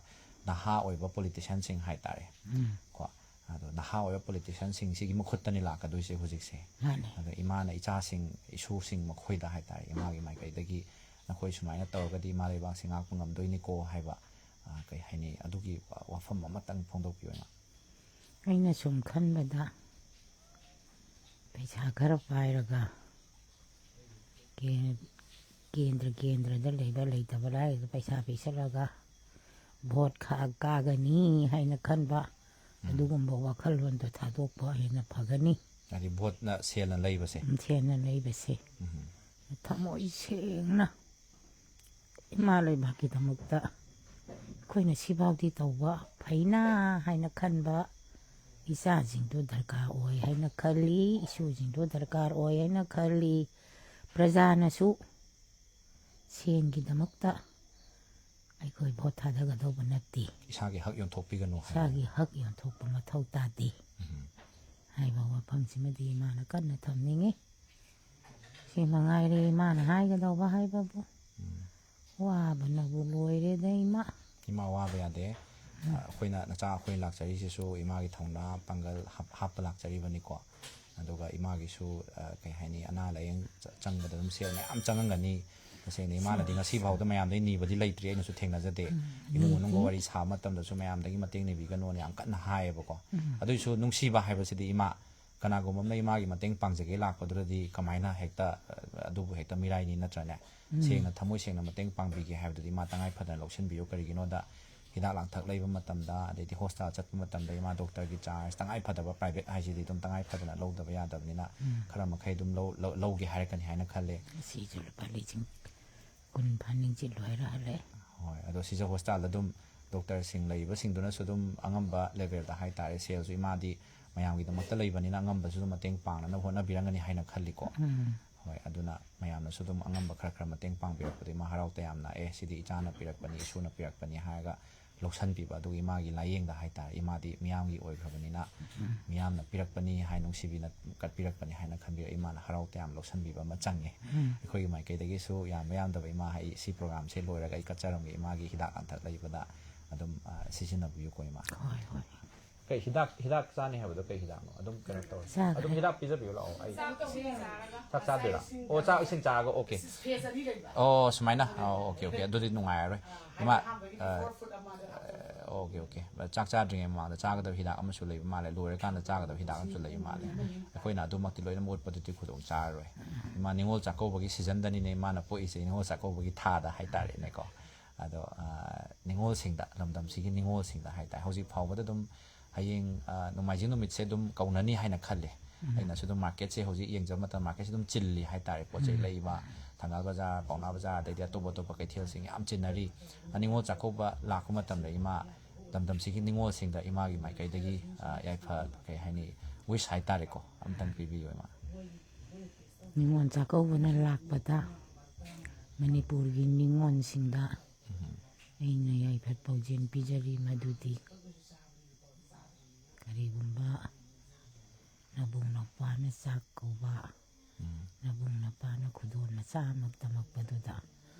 ꯅꯍꯥ ꯑꯣꯏꯕ ꯄꯣꯂꯤꯇꯤꯁꯤꯌꯥꯟꯁꯤꯡ ꯍꯥꯏꯇꯥꯔꯦ꯫ ꯎꯝ꯫ ꯀꯣ, ꯑꯗꯣ ꯅꯍꯥ ꯑꯣꯏꯕ ꯄꯣꯂꯤꯇꯤꯁꯤꯌꯥꯟꯁꯤꯡꯁꯤꯒꯤ ꯃꯈꯨꯠꯇꯅꯤ ꯂꯥꯛꯀꯗꯣꯏꯁꯦ ꯍꯧꯖꯤꯛꯁꯦ꯫ ꯃꯥꯅꯦ꯫ ꯑꯗꯣ ꯏꯃꯥꯅ ꯏꯆꯥꯁꯤꯡ, ꯏꯁꯨꯁꯤꯡ ꯃꯈꯣꯏꯗ ꯍꯥꯏꯇꯥꯔꯦ, ꯏꯃꯥꯒꯤ ꯃꯥꯏꯀꯩꯗꯒꯤ ꯅꯈꯣꯏ ꯁꯨꯃꯥꯏꯅ ꯇꯧꯔꯒꯗꯤ ꯏꯃꯥ ꯂꯩꯕꯥꯛꯁꯦ ꯉꯥꯛꯄ ꯉꯝꯗꯣꯏꯅꯤꯀꯣ ꯍꯥꯏꯕ, ꯑ, ꯀꯩ ꯍꯥꯏꯅꯤ, ꯑꯗꯨꯒꯤ ꯋꯥꯐꯝ ꯑꯃꯇꯪ ꯐꯣꯡꯗꯣꯛꯄꯤꯌꯨ, ꯏꯃꯥ꯫ ꯑꯩꯅ ꯁꯨꯝ ꯈꯟꯕꯗ, ꯄꯩꯁꯥ ꯈꯔ ꯄꯥꯏꯔꯒ ꯀꯦ-, ꯀꯦꯟꯗ꯭ꯔ ꯀꯦꯟꯗ꯭ꯔꯗ ꯂꯩꯕ ꯂꯩꯇꯕ ꯂꯥꯏꯔꯗ ꯄꯩꯁꯥ ꯄꯤꯁꯜꯂꯒ ꯚꯣꯠ ꯈꯥ-, ꯀꯥꯒꯅꯤ ꯍꯥꯏꯅ ꯈꯟꯕ, ꯎꯝ꯫ ꯑꯗꯨꯒꯨꯝꯕ ꯋꯥꯈꯜꯂꯣꯟꯗꯣ ꯊꯥꯗꯣꯛꯄ ꯍꯦꯟꯅ ꯐꯒꯅꯤ꯫ ꯍꯥꯏꯗꯤ ꯚꯣꯠꯅ ꯁꯦꯜꯅ ꯂꯩꯕꯁꯦ꯫ ꯎꯝ, ꯁꯦꯜꯅ ꯂꯩꯕꯁꯦ꯫ ꯎꯝ꯫ ꯊꯃꯣꯏ ꯁꯦꯡꯅ ꯏꯃꯥ ꯂꯩꯕꯥꯛꯀꯤꯗꯃꯛꯇ ꯑꯩꯈꯣꯏꯅ ꯁꯤꯐꯥꯎꯗꯤ ꯇꯧꯕ ꯐꯩꯅ ꯍꯥꯏꯅ ꯈꯟꯕ, ꯏꯆꯥꯁꯤꯡꯗꯨ ꯗꯔꯀꯥꯔ ꯑꯣꯏ ꯍꯥꯏꯅ ꯈꯜꯂꯤ, ꯏꯁꯨꯁꯤꯡꯗꯨ ꯗꯔꯀꯥꯔ ꯑꯣꯏ ꯍꯥꯏꯅ ꯈꯜꯂꯤ꯫ ꯄ꯭ꯔꯖꯥꯅꯁꯨ ꯁꯦꯟꯒꯤꯗꯃꯛꯇ ꯑꯩꯈꯣꯏ ꯚꯣꯠ ꯊꯥꯗꯒꯗꯧꯕ ꯅꯠꯇꯦ꯫ ꯏꯁꯥꯒꯤ ꯍꯛ ꯌꯣꯟꯊꯣꯛꯄꯤꯒꯅꯨ ꯍꯥꯏꯕ꯫ ꯏꯁꯥꯒꯤ ꯍꯛ ꯌꯣꯟꯊꯣꯛꯄ ꯃꯊꯧ ꯇꯥꯗꯦ ꯎꯝ꯫ ꯍꯥꯏꯕ ꯋꯥꯐꯝꯁꯤꯃꯗꯤ ꯏꯃꯥꯅ ꯀꯟꯅ ꯊꯝꯅꯤꯡꯉꯤ꯫ ꯁꯤ ꯃꯉꯥꯏꯔꯦ ꯏꯃꯥꯅ ꯍꯥꯏꯒꯗꯧꯕ ꯍꯥꯏꯕꯕꯨ꯫ ꯎꯝ꯫ ꯋꯥꯕꯅꯕꯨ ꯂꯣꯏꯔꯦꯗ ꯏꯃꯥ꯫ ꯏꯃꯥ ꯋꯥꯕ ꯌꯥꯗꯦ꯫ ꯑ, ꯑꯩꯈꯣꯏꯅ, ꯅꯆꯥ ꯑꯩꯈꯣꯏꯅ ꯂꯥꯛꯆꯔꯤꯁꯤꯁꯨ ꯏꯃꯥꯒꯤ ꯊꯧꯅꯥ ꯄꯥꯡꯒꯜ ꯍꯥꯞ-, ꯍꯥꯞꯄ ꯂꯥꯛꯆꯔꯤꯕꯅꯤꯀꯣ꯫ ꯑꯗꯨꯒ ꯏꯃꯥꯒꯤꯁꯨ, ꯑ, ꯀꯩ ꯍꯥꯏꯅꯤ, ꯑꯅꯥ ꯂꯥꯏꯌꯦꯡ ꯆ-, ꯆꯪꯕꯗ ꯑꯗꯨꯝ ꯁꯦꯜ ꯃꯌꯥꯝ ꯆꯪꯉꯝꯒꯅꯤ꯫ ꯇꯁꯦꯡꯅ ꯏꯃꯥꯅꯗꯤ ꯉꯁꯤ ꯐꯥꯎꯗ ꯃꯌꯥꯝꯗꯒꯤ ꯅꯤꯕꯗꯤ ꯂꯩꯇ꯭ꯔꯤ, ꯑꯩꯅꯁꯨ ꯊꯦꯡꯅꯖꯗꯦ꯫ ꯏꯃꯨꯡ ꯃꯅꯨꯡꯒ ꯋꯥꯔꯤ ꯁꯥꯕ ꯃꯇꯝꯗꯁꯨ ꯃꯌꯥꯝꯗꯒꯤ ꯃꯇꯦꯡ ꯅꯤꯕꯤꯒꯅꯣꯅ ꯌꯥꯝ ꯀꯟꯅ ꯍꯥꯏꯌꯦꯕꯀꯣ꯫ ꯑꯗꯨꯏꯁꯨ ꯅꯨꯡꯁꯤꯕ ꯍꯥꯏꯕꯁꯤꯗꯤ ꯏꯃꯥ, ꯀꯅꯥꯒꯨꯝꯕ ꯑꯃꯅ ꯏꯃꯥꯒꯤ ꯃꯇꯦꯡ ꯄꯥꯡꯖꯒꯦ ꯂꯥꯛꯄꯗꯨꯗꯗꯤ ꯀꯃꯥꯏꯅ ꯍꯦꯛꯇ, ꯑ, ꯑꯗꯨꯕꯨ ꯍꯦꯛꯇ ꯃꯤꯔꯥꯏꯅꯤ, ꯅꯠꯇ꯭ꯔꯅꯦ? ꯁꯦꯡꯅ ꯊꯃꯣꯏ ꯁꯦꯡꯅ ꯃꯇꯦꯡ ꯄꯥꯡꯕꯤꯒꯦ ꯍꯥꯏꯕꯗꯨꯗꯤ ꯏꯃꯥ ꯇꯉꯥꯏ ꯐꯗꯅ ꯂꯧꯁꯤꯟꯕꯤꯌꯨ꯫ ꯀꯔꯤꯒꯤꯅꯣꯗ ꯍꯤꯗꯥꯛ ꯂꯥꯡꯊꯛ ꯂꯩꯕ ꯃꯇꯝꯗ, ꯑꯗꯩꯗꯤ ꯍꯣꯁꯄꯤꯇꯥꯜ ꯆꯠꯄ ꯃꯇꯝꯗ ꯏꯃꯥ ꯗꯣꯛꯇꯔꯒꯤ ꯆꯥꯔꯖ ꯇꯉꯥꯏ ꯐꯗꯕ ꯄ꯭ꯔꯥꯏꯚꯦꯠ ꯍꯥꯏꯁꯤꯗꯤ ꯑꯗꯨꯝ ꯇꯉꯥꯏ ꯐꯗꯅ ꯂꯧꯗꯕ ꯌꯥꯗꯕꯅꯤꯅ ꯈꯔ ꯃꯈꯩ ꯑꯗꯨꯝ ꯂꯧ-, ꯂꯧ-, ꯂꯧꯒꯦ ꯍꯥꯏꯔꯛꯀꯅꯤ ꯍꯥꯏꯅ ꯈꯜꯂꯦ꯫ ꯁꯤꯁꯨ ꯂꯨꯄꯥ ꯂꯤꯁꯤꯡ ꯀꯨꯟ ꯐꯥꯅꯤꯡꯁꯤ ꯂꯣꯏꯔ ꯍꯜꯂꯛꯑꯦ꯫ ꯍꯣꯏ, ꯑꯗꯣ ꯁꯤꯖ ꯍꯣꯁꯄꯤꯇꯥꯜꯗ ꯑꯗꯨꯝ ꯗꯣꯛꯇꯔꯁꯤꯡ ꯂꯩꯔꯤꯕꯁꯤꯡꯗꯨꯅꯁꯨ ꯑꯗꯨꯝ ꯑꯉꯝꯕ ꯂꯦꯚꯦꯜꯗ ꯍꯥꯏꯇꯥꯔꯦ, ꯁꯦꯜꯁꯨ ꯏꯃꯥꯗꯤ ꯃꯌꯥꯝꯒꯤꯗꯃꯛꯇ ꯂꯩꯕꯅꯤꯅ ꯑꯉꯝꯕꯁꯨ ꯑꯗꯨꯝ ꯃꯇꯦꯡ ꯄꯥꯡꯅꯅꯕ ꯍꯣꯠꯅꯕꯤꯔꯝꯒꯅꯤ ꯍꯥꯏꯅ ꯈꯜꯂꯤꯀꯣ꯫ ꯍꯣꯏ, ꯑꯗꯨꯅ ꯃꯌꯥꯝꯅꯁꯨ ꯑꯗꯨꯝ ꯑꯉꯝꯕ ꯈꯔ ꯈꯔ ꯃꯇꯦꯡ ꯄꯥꯡꯕꯤꯔꯛꯄꯗ ꯏꯃꯥ ꯍꯔꯥꯎ ꯇꯌꯥꯝꯅ, "ꯑꯦ, ꯁꯤꯗꯤ ꯏꯆꯥꯅ ꯄꯤꯔꯛꯄꯅꯤ, ꯏꯁꯣꯔꯅ ꯄꯤꯔꯛꯄꯅꯤ" ꯍꯥꯏꯔꯒ ꯂꯧꯁꯟꯕꯤꯕ꯫ ꯑꯗꯨꯒ ꯏꯃꯥꯒꯤ ꯂꯥꯏꯌꯦꯡꯗ ꯍꯥꯏꯇꯥꯔꯦ, ꯏꯃꯥꯗꯤ ꯃꯤꯌꯥꯝꯒꯤ ꯑꯣꯏꯈ꯭ꯔꯕꯅꯤꯅ, ꯃꯤꯌꯥꯝꯅ ꯄꯤꯔꯛꯄꯅꯤ ꯍꯥꯏ, ꯅꯨꯡꯁꯤꯕꯤꯅ ꯀꯠꯄꯤꯔꯛꯄꯅꯤ ꯍꯥꯏꯅ ꯈꯟꯕꯤꯔ ꯏꯃꯥꯅ ꯍꯔꯥꯎ ꯇꯌꯥꯝ ꯂꯧꯁꯟꯕꯤꯕ ꯑꯃ ꯆꯪꯉꯦ꯫ ꯑꯩꯈꯣꯏꯒꯤ ꯃꯥꯏꯀꯩꯗꯒꯤꯁꯨ ꯌꯥꯝꯕ ꯌꯥꯝꯗꯕ ꯏꯃꯥ, ꯑꯩ ꯁꯤ ꯄ꯭ꯔꯣꯒ꯭ꯔꯥꯝꯁꯦ ꯂꯣꯏꯔꯒ ꯑꯩ ꯀꯠꯆꯔꯝꯒꯦ, ꯏꯃꯥꯒꯤ ꯍꯤꯗꯥꯛ ꯂꯥꯡꯊꯛ ꯂꯩꯕꯗ ꯑꯗꯨꯝ, ꯑ, ꯁꯤꯖꯤꯟꯅꯕꯤꯌꯨꯀꯣ ꯏꯃꯥ꯫ ꯍꯣꯏ, ꯍꯣꯏ꯫ ꯀꯩ ꯍꯤꯗꯥꯛ, ꯍꯤꯗꯥꯛ ꯆꯥꯅꯤ ꯍꯥꯏꯕꯗꯣ ꯀꯩ ꯍꯤꯗꯥꯛꯅꯣ? ꯑꯗꯨꯝ ꯀꯩꯅꯣ ꯇꯧꯔꯦ꯫ ꯆꯥꯈ꯭ꯔꯦ꯫ ꯑꯗꯨꯝ ꯍꯤꯗꯥꯛ ꯄꯤꯖꯕꯤꯌꯨ ꯂꯥꯛꯑꯣ꯫ ꯑꯩ ꯆꯥꯛ ꯇꯧꯁꯤ ꯆꯥꯔꯒ ꯆꯥꯛ ꯆꯥꯗꯣꯏꯔꯥ? ꯑꯣ, ꯆꯥꯛ ꯏꯁꯤꯡ ꯆꯥꯔꯒ, ꯑꯣꯀꯦ꯫ ꯐꯦꯁ ꯑꯅꯤ ꯂꯩꯕ꯫ ꯑꯣ, ꯁꯨꯃꯥꯏꯅ? ꯑꯣ, ꯑꯣꯀꯦ, ꯑꯣꯀꯦ꯫ ꯑꯗꯨꯗꯤ ꯅꯨꯡꯉꯥꯏꯔꯔꯣꯏ꯫ ꯏꯃꯥ, ꯑꯍꯥꯟꯕꯒꯤ ꯑ, ꯐꯣꯔ ꯐꯨꯠ ꯑꯃꯗ ꯑꯣꯀꯦ, ꯑꯣꯀꯦ꯫ ꯆꯥꯛ ꯆꯥꯗ꯭ꯔꯤꯉꯩ ꯃꯃꯥꯡꯗ ꯆꯥꯒꯗꯕ ꯍꯤꯗꯥꯛ ꯑꯃꯁꯨ ꯂꯩꯕ ꯃꯥꯜꯂꯦ, ꯂꯣꯏꯔꯀꯥꯟꯗ ꯆꯥꯒꯗꯕ ꯍꯤꯗꯥꯛ ꯑꯃꯁꯨ ꯂꯩꯕ ꯃꯥꯜꯂꯦ꯫ ꯑꯩꯈꯣꯏꯅ ꯑꯗꯨꯃꯛꯇꯤ ꯂꯣꯏꯅꯃꯛ ꯎꯠꯄꯗꯨꯗꯤ ꯈꯨꯗꯣꯡ ꯆꯥꯔꯔꯣꯏ꯫ ꯏꯃꯥ, ꯅꯤꯉꯣꯜ ꯆꯥꯛꯀꯧꯕꯒꯤ ꯁꯤꯖꯟꯗꯅꯤꯅꯦ ꯏꯃꯥꯅ ꯄꯣꯛꯏꯁꯦ, ꯅꯤꯉꯣꯜ ꯆꯥꯛꯀꯧꯕꯒꯤ ꯊꯥꯗ ꯍꯥꯏꯇꯥꯔꯦꯅꯦꯀꯣ꯫ ꯑꯗꯣ, ꯑ, ꯅꯤꯉꯣꯜꯁꯤꯡꯗ, ꯂꯝꯗꯝꯁꯤꯒꯤ ꯅꯤꯉꯣꯜꯁꯤꯡꯗ ꯍꯥꯏꯇꯥꯔꯦ, ꯍꯧꯖꯤꯛ ꯐꯥꯎꯕꯗ ꯑꯗꯨꯝ ꯍꯌꯦꯡ, ꯑ, ꯅꯣꯡꯃꯥꯏꯖꯤꯡ ꯅꯨꯃꯤꯠꯁꯦ ꯑꯗꯨꯝ ꯀꯧꯅꯅꯤ ꯍꯥꯏꯅ ꯈꯜꯂꯦ꯫ ꯑꯩꯅꯁꯨ ꯑꯗꯨꯝ ꯃꯥꯔꯀꯦꯠꯁꯦ ꯍꯧꯖꯤꯛ ꯌꯦꯡꯖꯕ ꯃꯇꯝꯗ ꯃꯥꯔꯀꯦꯠꯁꯦ ꯑꯗꯨꯝ ꯆꯤꯜꯂꯤ ꯍꯥꯏꯇꯥꯔꯦ, ꯄꯣꯠ ꯆꯩ ꯂꯩꯕ, ꯊꯪꯒꯥꯜ ꯕꯖꯥꯔ, ꯄꯥꯎꯅꯥ ꯕꯖꯥꯔ, ꯑꯗꯩꯗꯤ ꯑꯇꯣꯞ ꯑꯇꯣꯞꯄ ꯀꯩꯊꯦꯜꯁꯤꯡ ꯌꯥꯝ ꯆꯤꯟꯅꯔꯤ꯫ ꯑ, ꯅꯤꯉꯣꯜ ꯆꯥꯛꯀꯧꯕ ꯂꯥꯛꯄ ꯃꯇꯝꯗ ꯏꯃꯥ, ꯂꯝꯗꯝꯁꯤꯒꯤ ꯅꯤꯉꯣꯜꯁꯤꯡꯗ ꯏꯃꯥꯒꯤ ꯃꯥꯏꯀꯩꯗꯒꯤ, ꯑ, ꯌꯥꯏꯐ, ꯀꯩ ꯍꯥꯏꯅꯤ, ꯋꯤꯁ ꯍꯥꯏꯇꯥꯔꯦꯀꯣ, ꯑꯝꯇꯪ ꯄꯤꯕꯤꯌꯨ ꯏꯃꯥ꯫ ꯅꯤꯉꯣꯜ ꯆꯥꯛꯀꯧꯕꯅ ꯂꯥꯛꯄꯗ ꯃꯅꯤꯄꯨꯔꯒꯤ ꯅꯤꯉꯣꯜꯁꯤꯡꯗ ꯑꯩꯅ ꯌꯥꯏꯐ ꯄꯥꯎꯖꯦꯜ ꯄꯤꯖꯔꯤ, ꯃꯗꯨꯗꯤ ꯀꯔꯤꯒꯨꯝꯕ ꯅꯕꯨꯡ ꯅꯄ꯭ꯋꯥꯅ ꯆꯥꯛ ꯀꯧꯕ, ꯅꯕꯨꯡ ꯅꯄ꯭ꯋꯥꯅ ꯈꯨꯗꯣꯜ ꯃꯆꯥ ꯑꯃ ꯇꯝꯃꯛꯄꯗꯨꯗ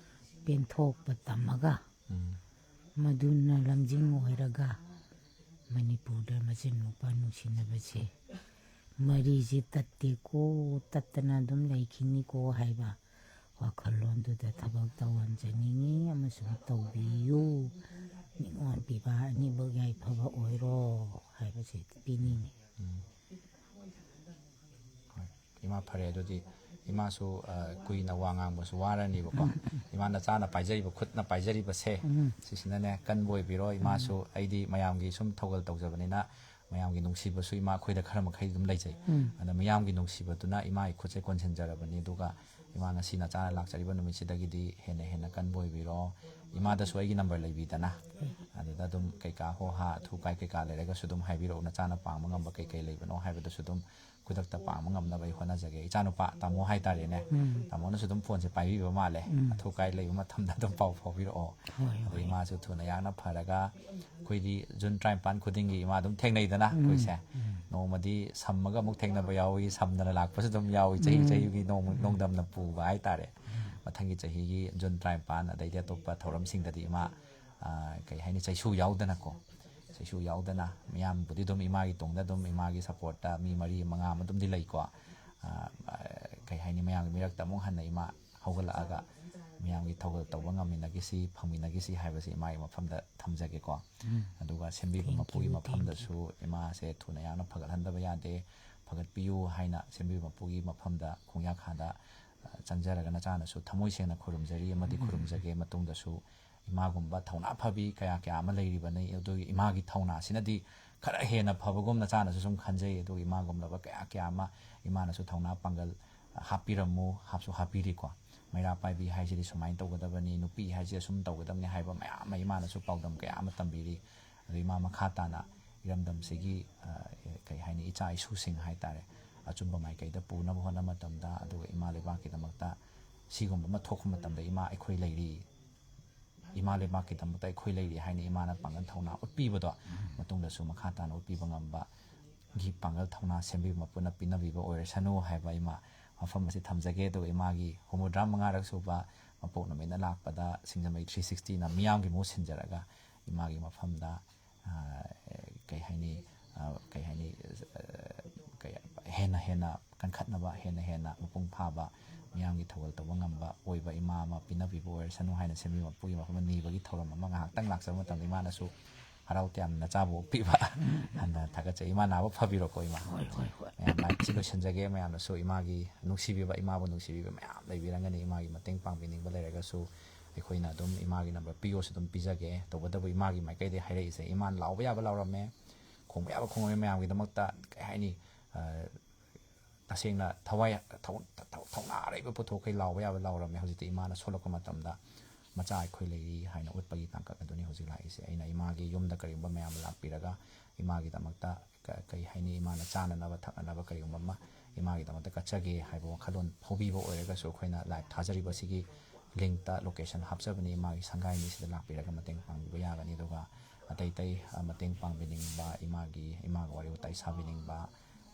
ꯄꯦꯟꯊꯣꯛꯄ ꯇꯝꯃꯒ, ꯃꯗꯨꯅ ꯂꯝꯖꯤꯡ ꯑꯣꯏꯔꯒ ꯃꯅꯤꯄꯨꯔꯗ ꯃꯆꯤꯟ ꯃꯧꯄꯥ ꯅꯨꯡꯁꯤꯅꯕꯁꯦ ꯃꯔꯤꯁꯦ ꯇꯠꯇꯦꯀꯣ, ꯇꯠꯇꯅ ꯑꯗꯨꯝ ꯂꯩꯈꯤꯅꯤꯀꯣ ꯍꯥꯏꯕ ꯋꯥꯈꯜꯂꯣꯟꯗꯨꯗ ꯊꯕꯛ ꯇꯧꯍꯟꯖꯅꯤꯡꯉꯤ ꯑꯃꯁꯨꯡ ꯇꯧꯕꯤꯌꯨ꯫ ꯅꯤꯉꯣꯜ ꯄꯤꯕ ꯑꯅꯤꯃꯛ ꯌꯥꯏꯐꯕ ꯑꯣꯏꯔꯣ ꯍꯥꯏꯕꯁꯦ ꯄꯤꯅꯤꯡꯉꯤ꯫ ꯍꯣꯏ, ꯏꯃꯥ, ꯐꯔꯦ꯫ ꯑꯗꯨꯗꯤ ꯏꯃꯥꯁꯨ, ꯑ, ꯀꯨꯏꯅ ꯋꯥ ꯉꯥꯡꯕꯁꯨ ꯋꯥꯔꯅꯤꯕꯀꯣ꯫ ꯏꯃꯥ, ꯅꯆꯥꯅ ꯄꯥꯏꯖꯔꯤꯕ, ꯈꯨꯠꯅ ꯄꯥꯏꯖꯔꯤꯕꯁꯦ, ꯁꯤꯁꯤꯅꯅꯦ, ꯀꯟꯕ ꯑꯣꯏꯕꯤꯔꯣ꯫ ꯏꯃꯥꯁꯨ, ꯑꯩꯗꯤ ꯃꯌꯥꯝꯒꯤ ꯁꯨꯝ ꯊꯧꯒꯜ ꯇꯧꯖꯕꯅꯤꯅ, ꯃꯌꯥꯝꯒꯤ ꯅꯨꯡꯁꯤꯕꯁꯨ ꯏꯃꯥ ꯑꯩꯈꯣꯏꯗ ꯈꯔ ꯃꯈꯩ ꯑꯗꯨꯝ ꯂꯩꯖꯩ꯫ ꯑꯗ ꯃꯌꯥꯝꯒꯤ ꯅꯨꯡꯁꯤꯕꯗꯨꯅ ꯏꯃꯥꯒꯤ ꯈꯨꯠꯁꯦ ꯀꯣꯟꯁꯤꯟꯖꯔꯕꯅꯤ꯫ ꯑꯗꯨꯒ ꯏꯃꯥ, ꯉꯁꯤ ꯅꯆꯥꯅ ꯂꯥꯛꯆꯔꯤꯕ ꯅꯨꯃꯤꯠꯁꯤꯗꯒꯤꯗꯤ ꯍꯦꯟꯅ ꯍꯦꯟꯅ ꯀꯟꯕ ꯑꯣꯏꯕꯤꯔꯣ꯫ ꯏꯃꯥꯗꯁꯨ ꯑꯩꯒꯤ ꯅꯝꯕꯔ ꯂꯩꯕꯤꯗꯅ, ꯑꯗꯨꯗ ꯑꯗꯨꯝ ꯀꯩꯀꯥ ꯍꯣ ꯍꯥ ꯑꯊꯨ ꯀꯥꯏ ꯀꯩꯀꯥ ꯂꯩꯔꯒꯁꯨ ꯑꯗꯨꯝ ꯍꯥꯏꯕꯤꯔꯛꯎ, ꯅꯆꯥꯅ ꯄꯥꯡꯕ ꯉꯝꯕ ꯀꯩꯀꯩ ꯂꯩꯕꯅꯣ ꯍꯥꯏꯕꯗꯨꯁꯨ ꯑꯗꯨꯝ ꯈꯨꯗꯛꯇ ꯄꯥꯡꯕ ꯉꯝꯅꯕ ꯑꯩ ꯍꯣꯠꯅꯖꯒꯦ꯫ ꯏꯆꯥꯅꯨꯄꯥ ꯇꯥꯃꯣ ꯍꯥꯏꯇꯥꯔꯦꯅꯦ, ꯇꯥꯃꯣꯅꯁꯨ ꯑꯗꯨꯝ ꯐꯣꯟꯁꯦ ꯄꯥꯏꯕꯤꯕ ꯃꯥꯜꯂꯦ꯫ ꯑꯊꯨ ꯀꯥꯏ ꯂꯩꯕ ꯃꯇꯝꯗ ꯑꯗꯨꯝ ꯄꯥꯎ ꯐꯥꯎꯕꯤꯔꯛꯑꯣ꯫ ꯍꯣꯏ, ꯑꯗꯣ ꯍꯣꯏ꯫ ꯏꯃꯥꯁꯨ ꯊꯨꯅ ꯌꯥꯡꯅ ꯐꯔꯒ, ꯑꯩꯈꯣꯏꯗꯤ ꯖꯨꯟ ꯇꯔꯥꯅꯤꯄꯥꯟ ꯈꯨꯗꯤꯡꯒꯤ ꯏꯃꯥ ꯑꯗꯨꯝ ꯊꯦꯡꯅꯩꯗꯅ ꯑꯩꯈꯣꯏꯁꯦ꯫ ꯅꯣꯡꯃꯗꯤ ꯁꯝꯃꯒ ꯑꯃꯨꯛ ꯊꯦꯡꯅꯕ ꯌꯥꯎꯏ, ꯁꯝꯗꯅ ꯂꯥꯛꯄꯁꯨ ꯑꯗꯨꯝ ꯌꯥꯎꯏ꯫ ꯆꯍꯤ ꯆꯍꯤꯒꯤ ꯅꯣꯡ-, ꯅꯣꯡꯗꯝꯅ ꯄꯨꯕ ꯍꯥꯏꯇꯥꯔꯦ꯫ ꯃꯊꯪꯒꯤ ꯆꯍꯤꯒꯤ ꯖꯨꯟ ꯇꯔꯥꯅꯤꯄꯥꯟ, ꯑꯗꯩꯗꯤ ꯑꯇꯣꯞꯄ ꯊꯧꯔꯝꯁꯤꯡꯗꯗꯤ ꯏꯃꯥ, ꯑ, ꯀꯩ ꯍꯥꯏꯅꯤ, ꯆꯩꯁꯨ ꯌꯥꯎꯗꯅꯀꯣ, ꯆꯩꯁꯨ ꯌꯥꯎꯗꯅ, ꯃꯤꯌꯥꯝꯕꯨꯗꯤ ꯑꯗꯨꯝ ꯏꯃꯥꯒꯤ ꯇꯨꯡꯗ ꯑꯗꯨꯝ, ꯏꯃꯥꯒꯤ ꯁꯞꯄꯣꯔꯠꯇ ꯃꯤ ꯃꯔꯤ ꯃꯉꯥ ꯑꯃ ꯑꯗꯨꯝꯗꯤ ꯂꯩꯀꯣ꯫ ꯑ, ꯑ, ꯀꯩ ꯍꯥꯏꯅꯤ, ꯃꯌꯥꯝꯒꯤ ꯃꯤꯔꯛꯇ ꯑꯃꯨꯛ ꯍꯟꯅ ꯏꯃꯥ ꯍꯧꯒꯠꯂꯛꯑꯒ ꯃꯌꯥꯝꯒꯤ ꯊꯧꯒꯜ ꯇꯧꯕ ꯉꯝꯃꯤꯟꯅꯈꯤꯁꯤ, ꯐꯪꯃꯤꯟꯅꯈꯤꯁꯤ ꯍꯥꯏꯕꯁꯤ ꯏꯃꯥꯒꯤ ꯃꯐꯝꯗ ꯊꯝꯖꯒꯦꯀꯣ꯫ ꯑꯗꯨꯒ ꯁꯦꯝꯕꯤꯕ Thank you, ꯃꯄꯨꯒꯤ thank you. ꯃꯐꯝꯗꯁꯨ ꯏꯃꯥꯁꯦ ꯊꯨꯅ ꯌꯥꯡꯅ ꯐꯒꯠꯍꯟꯗꯕ ꯌꯥꯗꯦ, ꯐꯒꯠꯄꯤꯌꯨ ꯍꯥꯏꯅ ꯁꯦꯝꯕꯤꯕ ꯃꯄꯨꯒꯤ ꯃꯐꯝꯗ ꯈꯣꯡꯌꯥꯈꯥꯗ, ꯑ, ꯆꯪꯖꯔꯒ ꯅꯆꯥꯅꯁꯨ ꯊꯃꯣꯏ ꯁꯦꯡꯅ ꯈꯨꯔꯨꯝꯖꯔꯤ ꯑꯃꯗꯤ ꯈꯨꯔꯨꯝꯖꯒꯦ꯫ ꯃꯇꯨꯡꯗꯁꯨ ꯏꯃꯥꯒꯨꯝꯕ ꯊꯧꯅꯥ ꯐꯕꯤ ꯀꯌꯥ ꯀꯌꯥ ꯑꯃ ꯂꯩꯔꯤꯕꯅꯤ꯫ ꯑꯗꯨꯒꯤ ꯏꯃꯥꯒꯤ ꯊꯧꯅꯥꯁꯤꯅꯗꯤ ꯈꯔ ꯍꯦꯟꯅ ꯐꯕꯒꯨꯝ ꯅꯆꯥꯅꯁꯨ ꯁꯨꯝ ꯈꯟꯖꯩ꯫ ꯑꯗꯨꯒ ꯏꯃꯥꯒꯨꯝꯂꯕ ꯀꯌꯥ ꯀꯌꯥ ꯑꯃ ꯏꯃꯥꯅꯁꯨ ꯊꯧꯅꯥ ꯄꯥꯡꯒꯜ ꯍꯥꯞꯄꯤꯔꯝꯃꯨ, ꯍꯥꯞꯁꯨ ꯍꯥꯞꯄꯤꯔꯤꯀꯣ꯫ ꯃꯩꯔꯥ ꯄꯥꯏꯕꯤ ꯍꯥꯏꯁꯤꯗꯤ ꯁꯨꯃꯥꯏꯅ ꯇꯧꯒꯗꯕꯅꯤ, ꯅꯨꯄꯤ ꯍꯥꯏꯁꯤꯗꯤ ꯑꯁꯨꯝ ꯇꯧꯒꯗꯕꯅꯤ ꯍꯥꯏꯕ ꯃꯌꯥꯝ ꯑꯃ ꯏꯃꯥꯅꯁꯨ ꯄꯥꯎꯗꯝ ꯀꯌꯥ ꯑꯃ ꯇꯝꯕꯤꯔꯤ꯫ ꯑꯗꯨ ꯏꯃꯥ ꯃꯈꯥ ꯇꯥꯅ ꯏꯔꯝꯗꯝꯁꯤꯒꯤ, ꯑ, ꯀꯩ ꯍꯥꯏꯅꯤ, ꯏꯆꯥ ꯏꯁꯨꯁꯤꯡ ꯍꯥꯏꯇꯥꯔꯦ, ꯑꯆꯨꯝꯕ ꯃꯥꯏꯀꯩꯗ ꯄꯨꯅꯕ ꯍꯣꯠꯅꯕ ꯃꯇꯝꯗ, ꯑꯗꯨꯒ ꯏꯃꯥ ꯂꯩꯕꯥꯛꯀꯤꯗꯃꯛꯇ ꯁꯤꯒꯨꯝꯕ ꯑꯃ ꯊꯣꯛꯄ ꯃꯇꯝꯗ ꯏꯃꯥ ꯑꯩꯈꯣꯏ ꯂꯩꯔꯤ, ꯏꯃꯥ ꯂꯩꯕꯥꯛꯀꯤꯗꯃꯛꯇ ꯑꯩꯈꯣꯏ ꯂꯩꯔꯤ ꯍꯥꯏꯅ ꯏꯃꯥꯅ ꯄꯥꯡꯒꯜ ꯊꯧꯅꯥ ꯎꯠꯄꯤꯕꯗꯣ, ꯃꯇꯨꯡꯗꯁꯨ ꯃꯈꯥ ꯇꯥꯅ ꯎꯠꯄꯤꯕ ꯉꯝꯕꯒꯤ ꯄꯥꯡꯒꯜ ꯊꯧꯅꯥ ꯁꯦꯝꯕꯤꯕ ꯃꯄꯨꯅ ꯄꯤꯅꯕꯤꯕ ꯑꯣꯏꯔꯁꯅꯨ ꯍꯥꯏꯕ ꯏꯃꯥ ꯋꯥꯐꯝ ꯑꯁꯤ ꯊꯝꯖꯒꯦ꯫ ꯑꯗꯨꯒ ꯏꯃꯥꯒꯤ ꯍꯨꯝꯐꯨꯇꯔꯥ ꯃꯉꯥꯔꯛ ꯁꯨꯕ ꯃꯄꯣꯛ ꯅꯨꯃꯤꯠꯅ ꯂꯥꯛꯄꯗ ꯁꯤꯡꯖꯃꯩ ꯊ꯭ꯔꯤ ꯁꯤꯛꯁꯇꯤꯅ ꯃꯤꯌꯥꯝꯒꯤ ꯃꯍꯨꯠ ꯁꯤꯟꯖꯔꯒ ꯏꯃꯥꯒꯤ ꯃꯐꯝꯗ, ꯑ, ꯀꯩ ꯍꯥꯏꯅꯤ, ꯑ, ꯀꯩ ꯍꯥꯏꯅꯤ, ꯑ, ꯀꯩ, ꯍꯦꯟꯅ ꯍꯦꯟꯅ ꯀꯟꯈꯠꯅꯕ, ꯍꯦꯟꯅ ꯍꯦꯟꯅ ꯃꯄꯨꯡ ꯐꯥꯕ, ꯃꯤꯌꯥꯝꯒꯤ ꯊꯧꯒꯜ ꯇꯧꯕ ꯉꯝꯕ ꯑꯣꯏꯕ ꯏꯃꯥ ꯑꯃ ꯄꯤꯅꯕꯤꯕ ꯑꯣꯏꯔꯁꯅꯨ ꯍꯥꯏꯅ ꯁꯦꯝꯕꯤꯕ ꯃꯄꯨꯒꯤ ꯃꯐꯝꯗ ꯅꯤꯕꯒꯤ ꯊꯧꯔꯝ ꯑꯃ ꯉꯥꯏꯍꯥꯛꯇꯪ ꯂꯥꯛꯆꯕ ꯃꯇꯝꯗ ꯏꯃꯥꯅꯁꯨ ꯍꯔꯥꯎ ꯇꯌꯥꯝꯅ ꯅꯆꯥꯕꯨ ꯑꯣꯛꯄꯤꯕ꯫ ꯍꯟꯅ ꯊꯥꯒꯠꯆꯩ꯫ ꯏꯃꯥ, ꯅꯥꯕ ꯐꯕꯤꯔꯣꯀꯣ, ꯏꯃꯥ꯫ ꯍꯣꯏ, ꯍꯣꯏ, ꯍꯣꯏ꯫ ꯃꯌꯥꯝ ꯂꯥꯏꯔꯤꯛꯁꯤ ꯂꯣꯏꯁꯤꯟꯖꯒꯦ꯫ ꯃꯌꯥꯝꯅꯁꯨ ꯏꯃꯥꯒꯤ ꯅꯨꯡꯁꯤꯕꯤꯕ, ꯏꯃꯥꯕꯨ ꯅꯨꯡꯁꯤꯕꯤꯕ ꯃꯌꯥꯝ ꯂꯩꯕꯤꯔꯝꯒꯅꯤ꯫ ꯏꯃꯥꯒꯤ ꯃꯇꯦꯡ ꯄꯥꯡꯕꯤꯅꯤꯡꯕ ꯂꯩꯔꯒꯁꯨ ꯑꯩꯈꯣꯏꯅ ꯑꯗꯨꯝ ꯏꯃꯥꯒꯤ ꯅꯝꯕꯔ ꯄꯤꯌꯣꯁꯨ ꯑꯗꯨꯝ ꯄꯤꯖꯒꯦ꯫ ꯇꯧꯕꯇꯕꯨ ꯏꯃꯥꯒꯤ ꯃꯥꯏꯀꯩꯗꯒꯤ ꯍꯥꯏꯔꯛꯏꯁꯦ, ꯏꯃꯥꯅ ꯂꯥꯎꯕ ꯌꯥꯕ ꯂꯥꯎꯔꯝꯃꯦ, ꯈꯣꯡꯕ ꯌꯥꯕ ꯈꯣꯡꯉꯝꯃꯦ꯫ ꯃꯌꯥꯝꯒꯤꯗꯃꯛꯇ, ꯀꯩ ꯍꯥꯏꯅꯤ, ꯑ, ꯇꯁꯦꯡꯅ ꯊꯋꯥꯏ, ꯊꯧ-, ꯊꯧ-, ꯊꯧꯅꯥ ꯑꯔꯩꯕ ꯄꯨꯊꯣꯛꯈꯩ ꯂꯥꯎꯕ ꯌꯥꯕ ꯂꯥꯎꯔꯝꯃꯦ꯫ ꯍꯧꯖꯤꯛꯇꯤ ꯏꯃꯥꯅ ꯁꯣꯜꯂꯛꯄ ꯃꯇꯝꯗ ꯃꯆꯥ ꯑꯩꯈꯣꯏ ꯂꯩꯔꯤ ꯍꯥꯏꯅ ꯎꯠꯄꯒꯤ ꯇꯥꯡꯀꯛ ꯑꯗꯨꯅꯤ ꯍꯧꯖꯤꯛ ꯂꯥꯛꯏꯁꯦ꯫ ꯑꯩꯅ ꯏꯃꯥꯒꯤ ꯌꯨꯝꯗ ꯀꯔꯤꯒꯨꯝꯕ ꯃꯌꯥꯝ ꯂꯥꯛꯄꯤꯔꯒ ꯏꯃꯥꯒꯤꯗꯃꯛꯇ ꯀ-, ꯀꯩ ꯍꯥꯏꯅꯤ, ꯏꯃꯥꯅ ꯆꯥꯅꯅꯕ ꯊꯛꯅꯅꯕ ꯀꯔꯤꯒꯨꯝꯕ ꯑꯃ ꯏꯃꯥꯒꯤꯗꯃꯛꯇ ꯀꯠꯆꯒꯦ ꯍꯥꯏꯕ ꯋꯥꯈꯜꯂꯣꯟ ꯐꯥꯎꯕꯤꯕ ꯑꯣꯏꯔꯒꯁꯨ, ꯑꯩꯈꯣꯏꯅ live ꯊꯥꯖꯔꯤꯕ ꯑꯁꯤꯒꯤ link ꯇ location ꯍꯥꯞꯆꯕꯅꯤ꯫ ꯏꯃꯥꯒꯤ ꯁꯪꯒꯥꯏꯅꯤ, ꯁꯤꯗ ꯂꯥꯛꯄꯤꯔꯒ ꯃꯇꯦꯡ ꯄꯥꯡꯕꯤꯕ ꯌꯥꯒꯅꯤ꯫ ꯑꯗꯨꯒ ꯑꯇꯩ ꯑꯇꯩ, ꯑ, ꯃꯇꯦꯡ ꯄꯥꯡꯕꯤꯅꯤꯡꯕ, ꯏꯃꯥꯒꯤ, ꯏꯃꯥꯒ ꯋꯥꯔꯤ ꯋꯥꯇꯥꯏ ꯁꯥꯕꯤꯅꯤꯡꯕ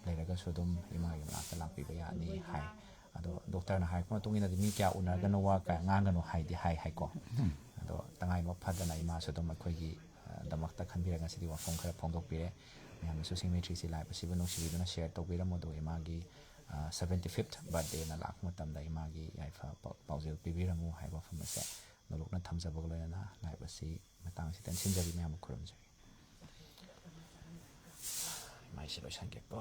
ꯂꯩꯔꯒꯁꯨ ꯑꯗꯨꯝ ꯏꯃꯥꯒꯤ ꯃꯅꯥꯛꯇ ꯂꯥꯛꯄꯤꯕ ꯌꯥꯅꯤ ꯍꯥꯏ꯫ ꯑꯗꯣ ꯗꯣꯛꯇꯔꯅ ꯍꯥꯏꯔꯛꯄ ꯃꯇꯨꯡ ꯏꯟꯅꯗꯤ ꯃꯤ ꯀꯌꯥ ꯎꯅꯒꯅꯨ, ꯋꯥ ꯀꯌꯥ ꯉꯥꯡꯒꯅꯨ ꯍꯥꯏꯗꯤ ꯍꯥꯏ ꯍꯥꯏꯀꯣ꯫ ꯑꯗꯣ ꯇꯉꯥꯏ ꯑꯃ ꯐꯗꯅ ꯏꯃꯥꯁꯨ ꯑꯗꯨꯝ ꯑꯩꯈꯣꯏꯒꯤ, ꯑ, ꯗꯃꯛꯇ ꯈꯟꯕꯤꯔꯒ ꯉꯁꯤꯗꯤ ꯋꯥꯐꯝ ꯈꯔ ꯐꯣꯡꯗꯣꯛꯄꯤꯔꯦ꯫ ꯃꯌꯥꯝꯅꯁꯨ ꯁꯤꯡꯃꯩ ꯊ꯭ꯔꯤꯁꯤ live ꯑꯁꯤꯕꯨ ꯅꯨꯡꯁꯤꯕꯤꯗꯨꯅ share ꯇꯧꯕꯤꯔꯝꯃꯨ꯫ ꯑꯗꯨꯒ ꯏꯃꯥꯒꯤ, ꯑ, seventy fifth birthday ꯅ ꯂꯥꯛꯄ ꯃꯇꯝꯗ ꯏꯃꯥꯒꯤ ꯌꯥꯏꯐ ꯄꯥꯎ-, ꯄꯥꯎꯖꯦꯜ ꯄꯤꯕꯤꯔꯝꯃꯨ ꯍꯥꯏꯕ ꯋꯥꯐꯝ ꯑꯁꯦ ꯅꯣꯂꯨꯛꯅ ꯊꯝꯖꯕꯒ ꯂꯣꯏꯅꯅ live ꯑꯁꯤ ꯃꯇꯥꯡ ꯑꯁꯤꯗ ꯁꯤꯟꯖꯔꯤ꯫ ꯃꯌꯥꯝꯕꯨ ꯈꯨꯔꯨꯝꯖꯔꯤ꯫ ꯃꯥꯏꯁꯤ ꯂꯣꯏꯁꯟꯒꯦꯀꯣ꯫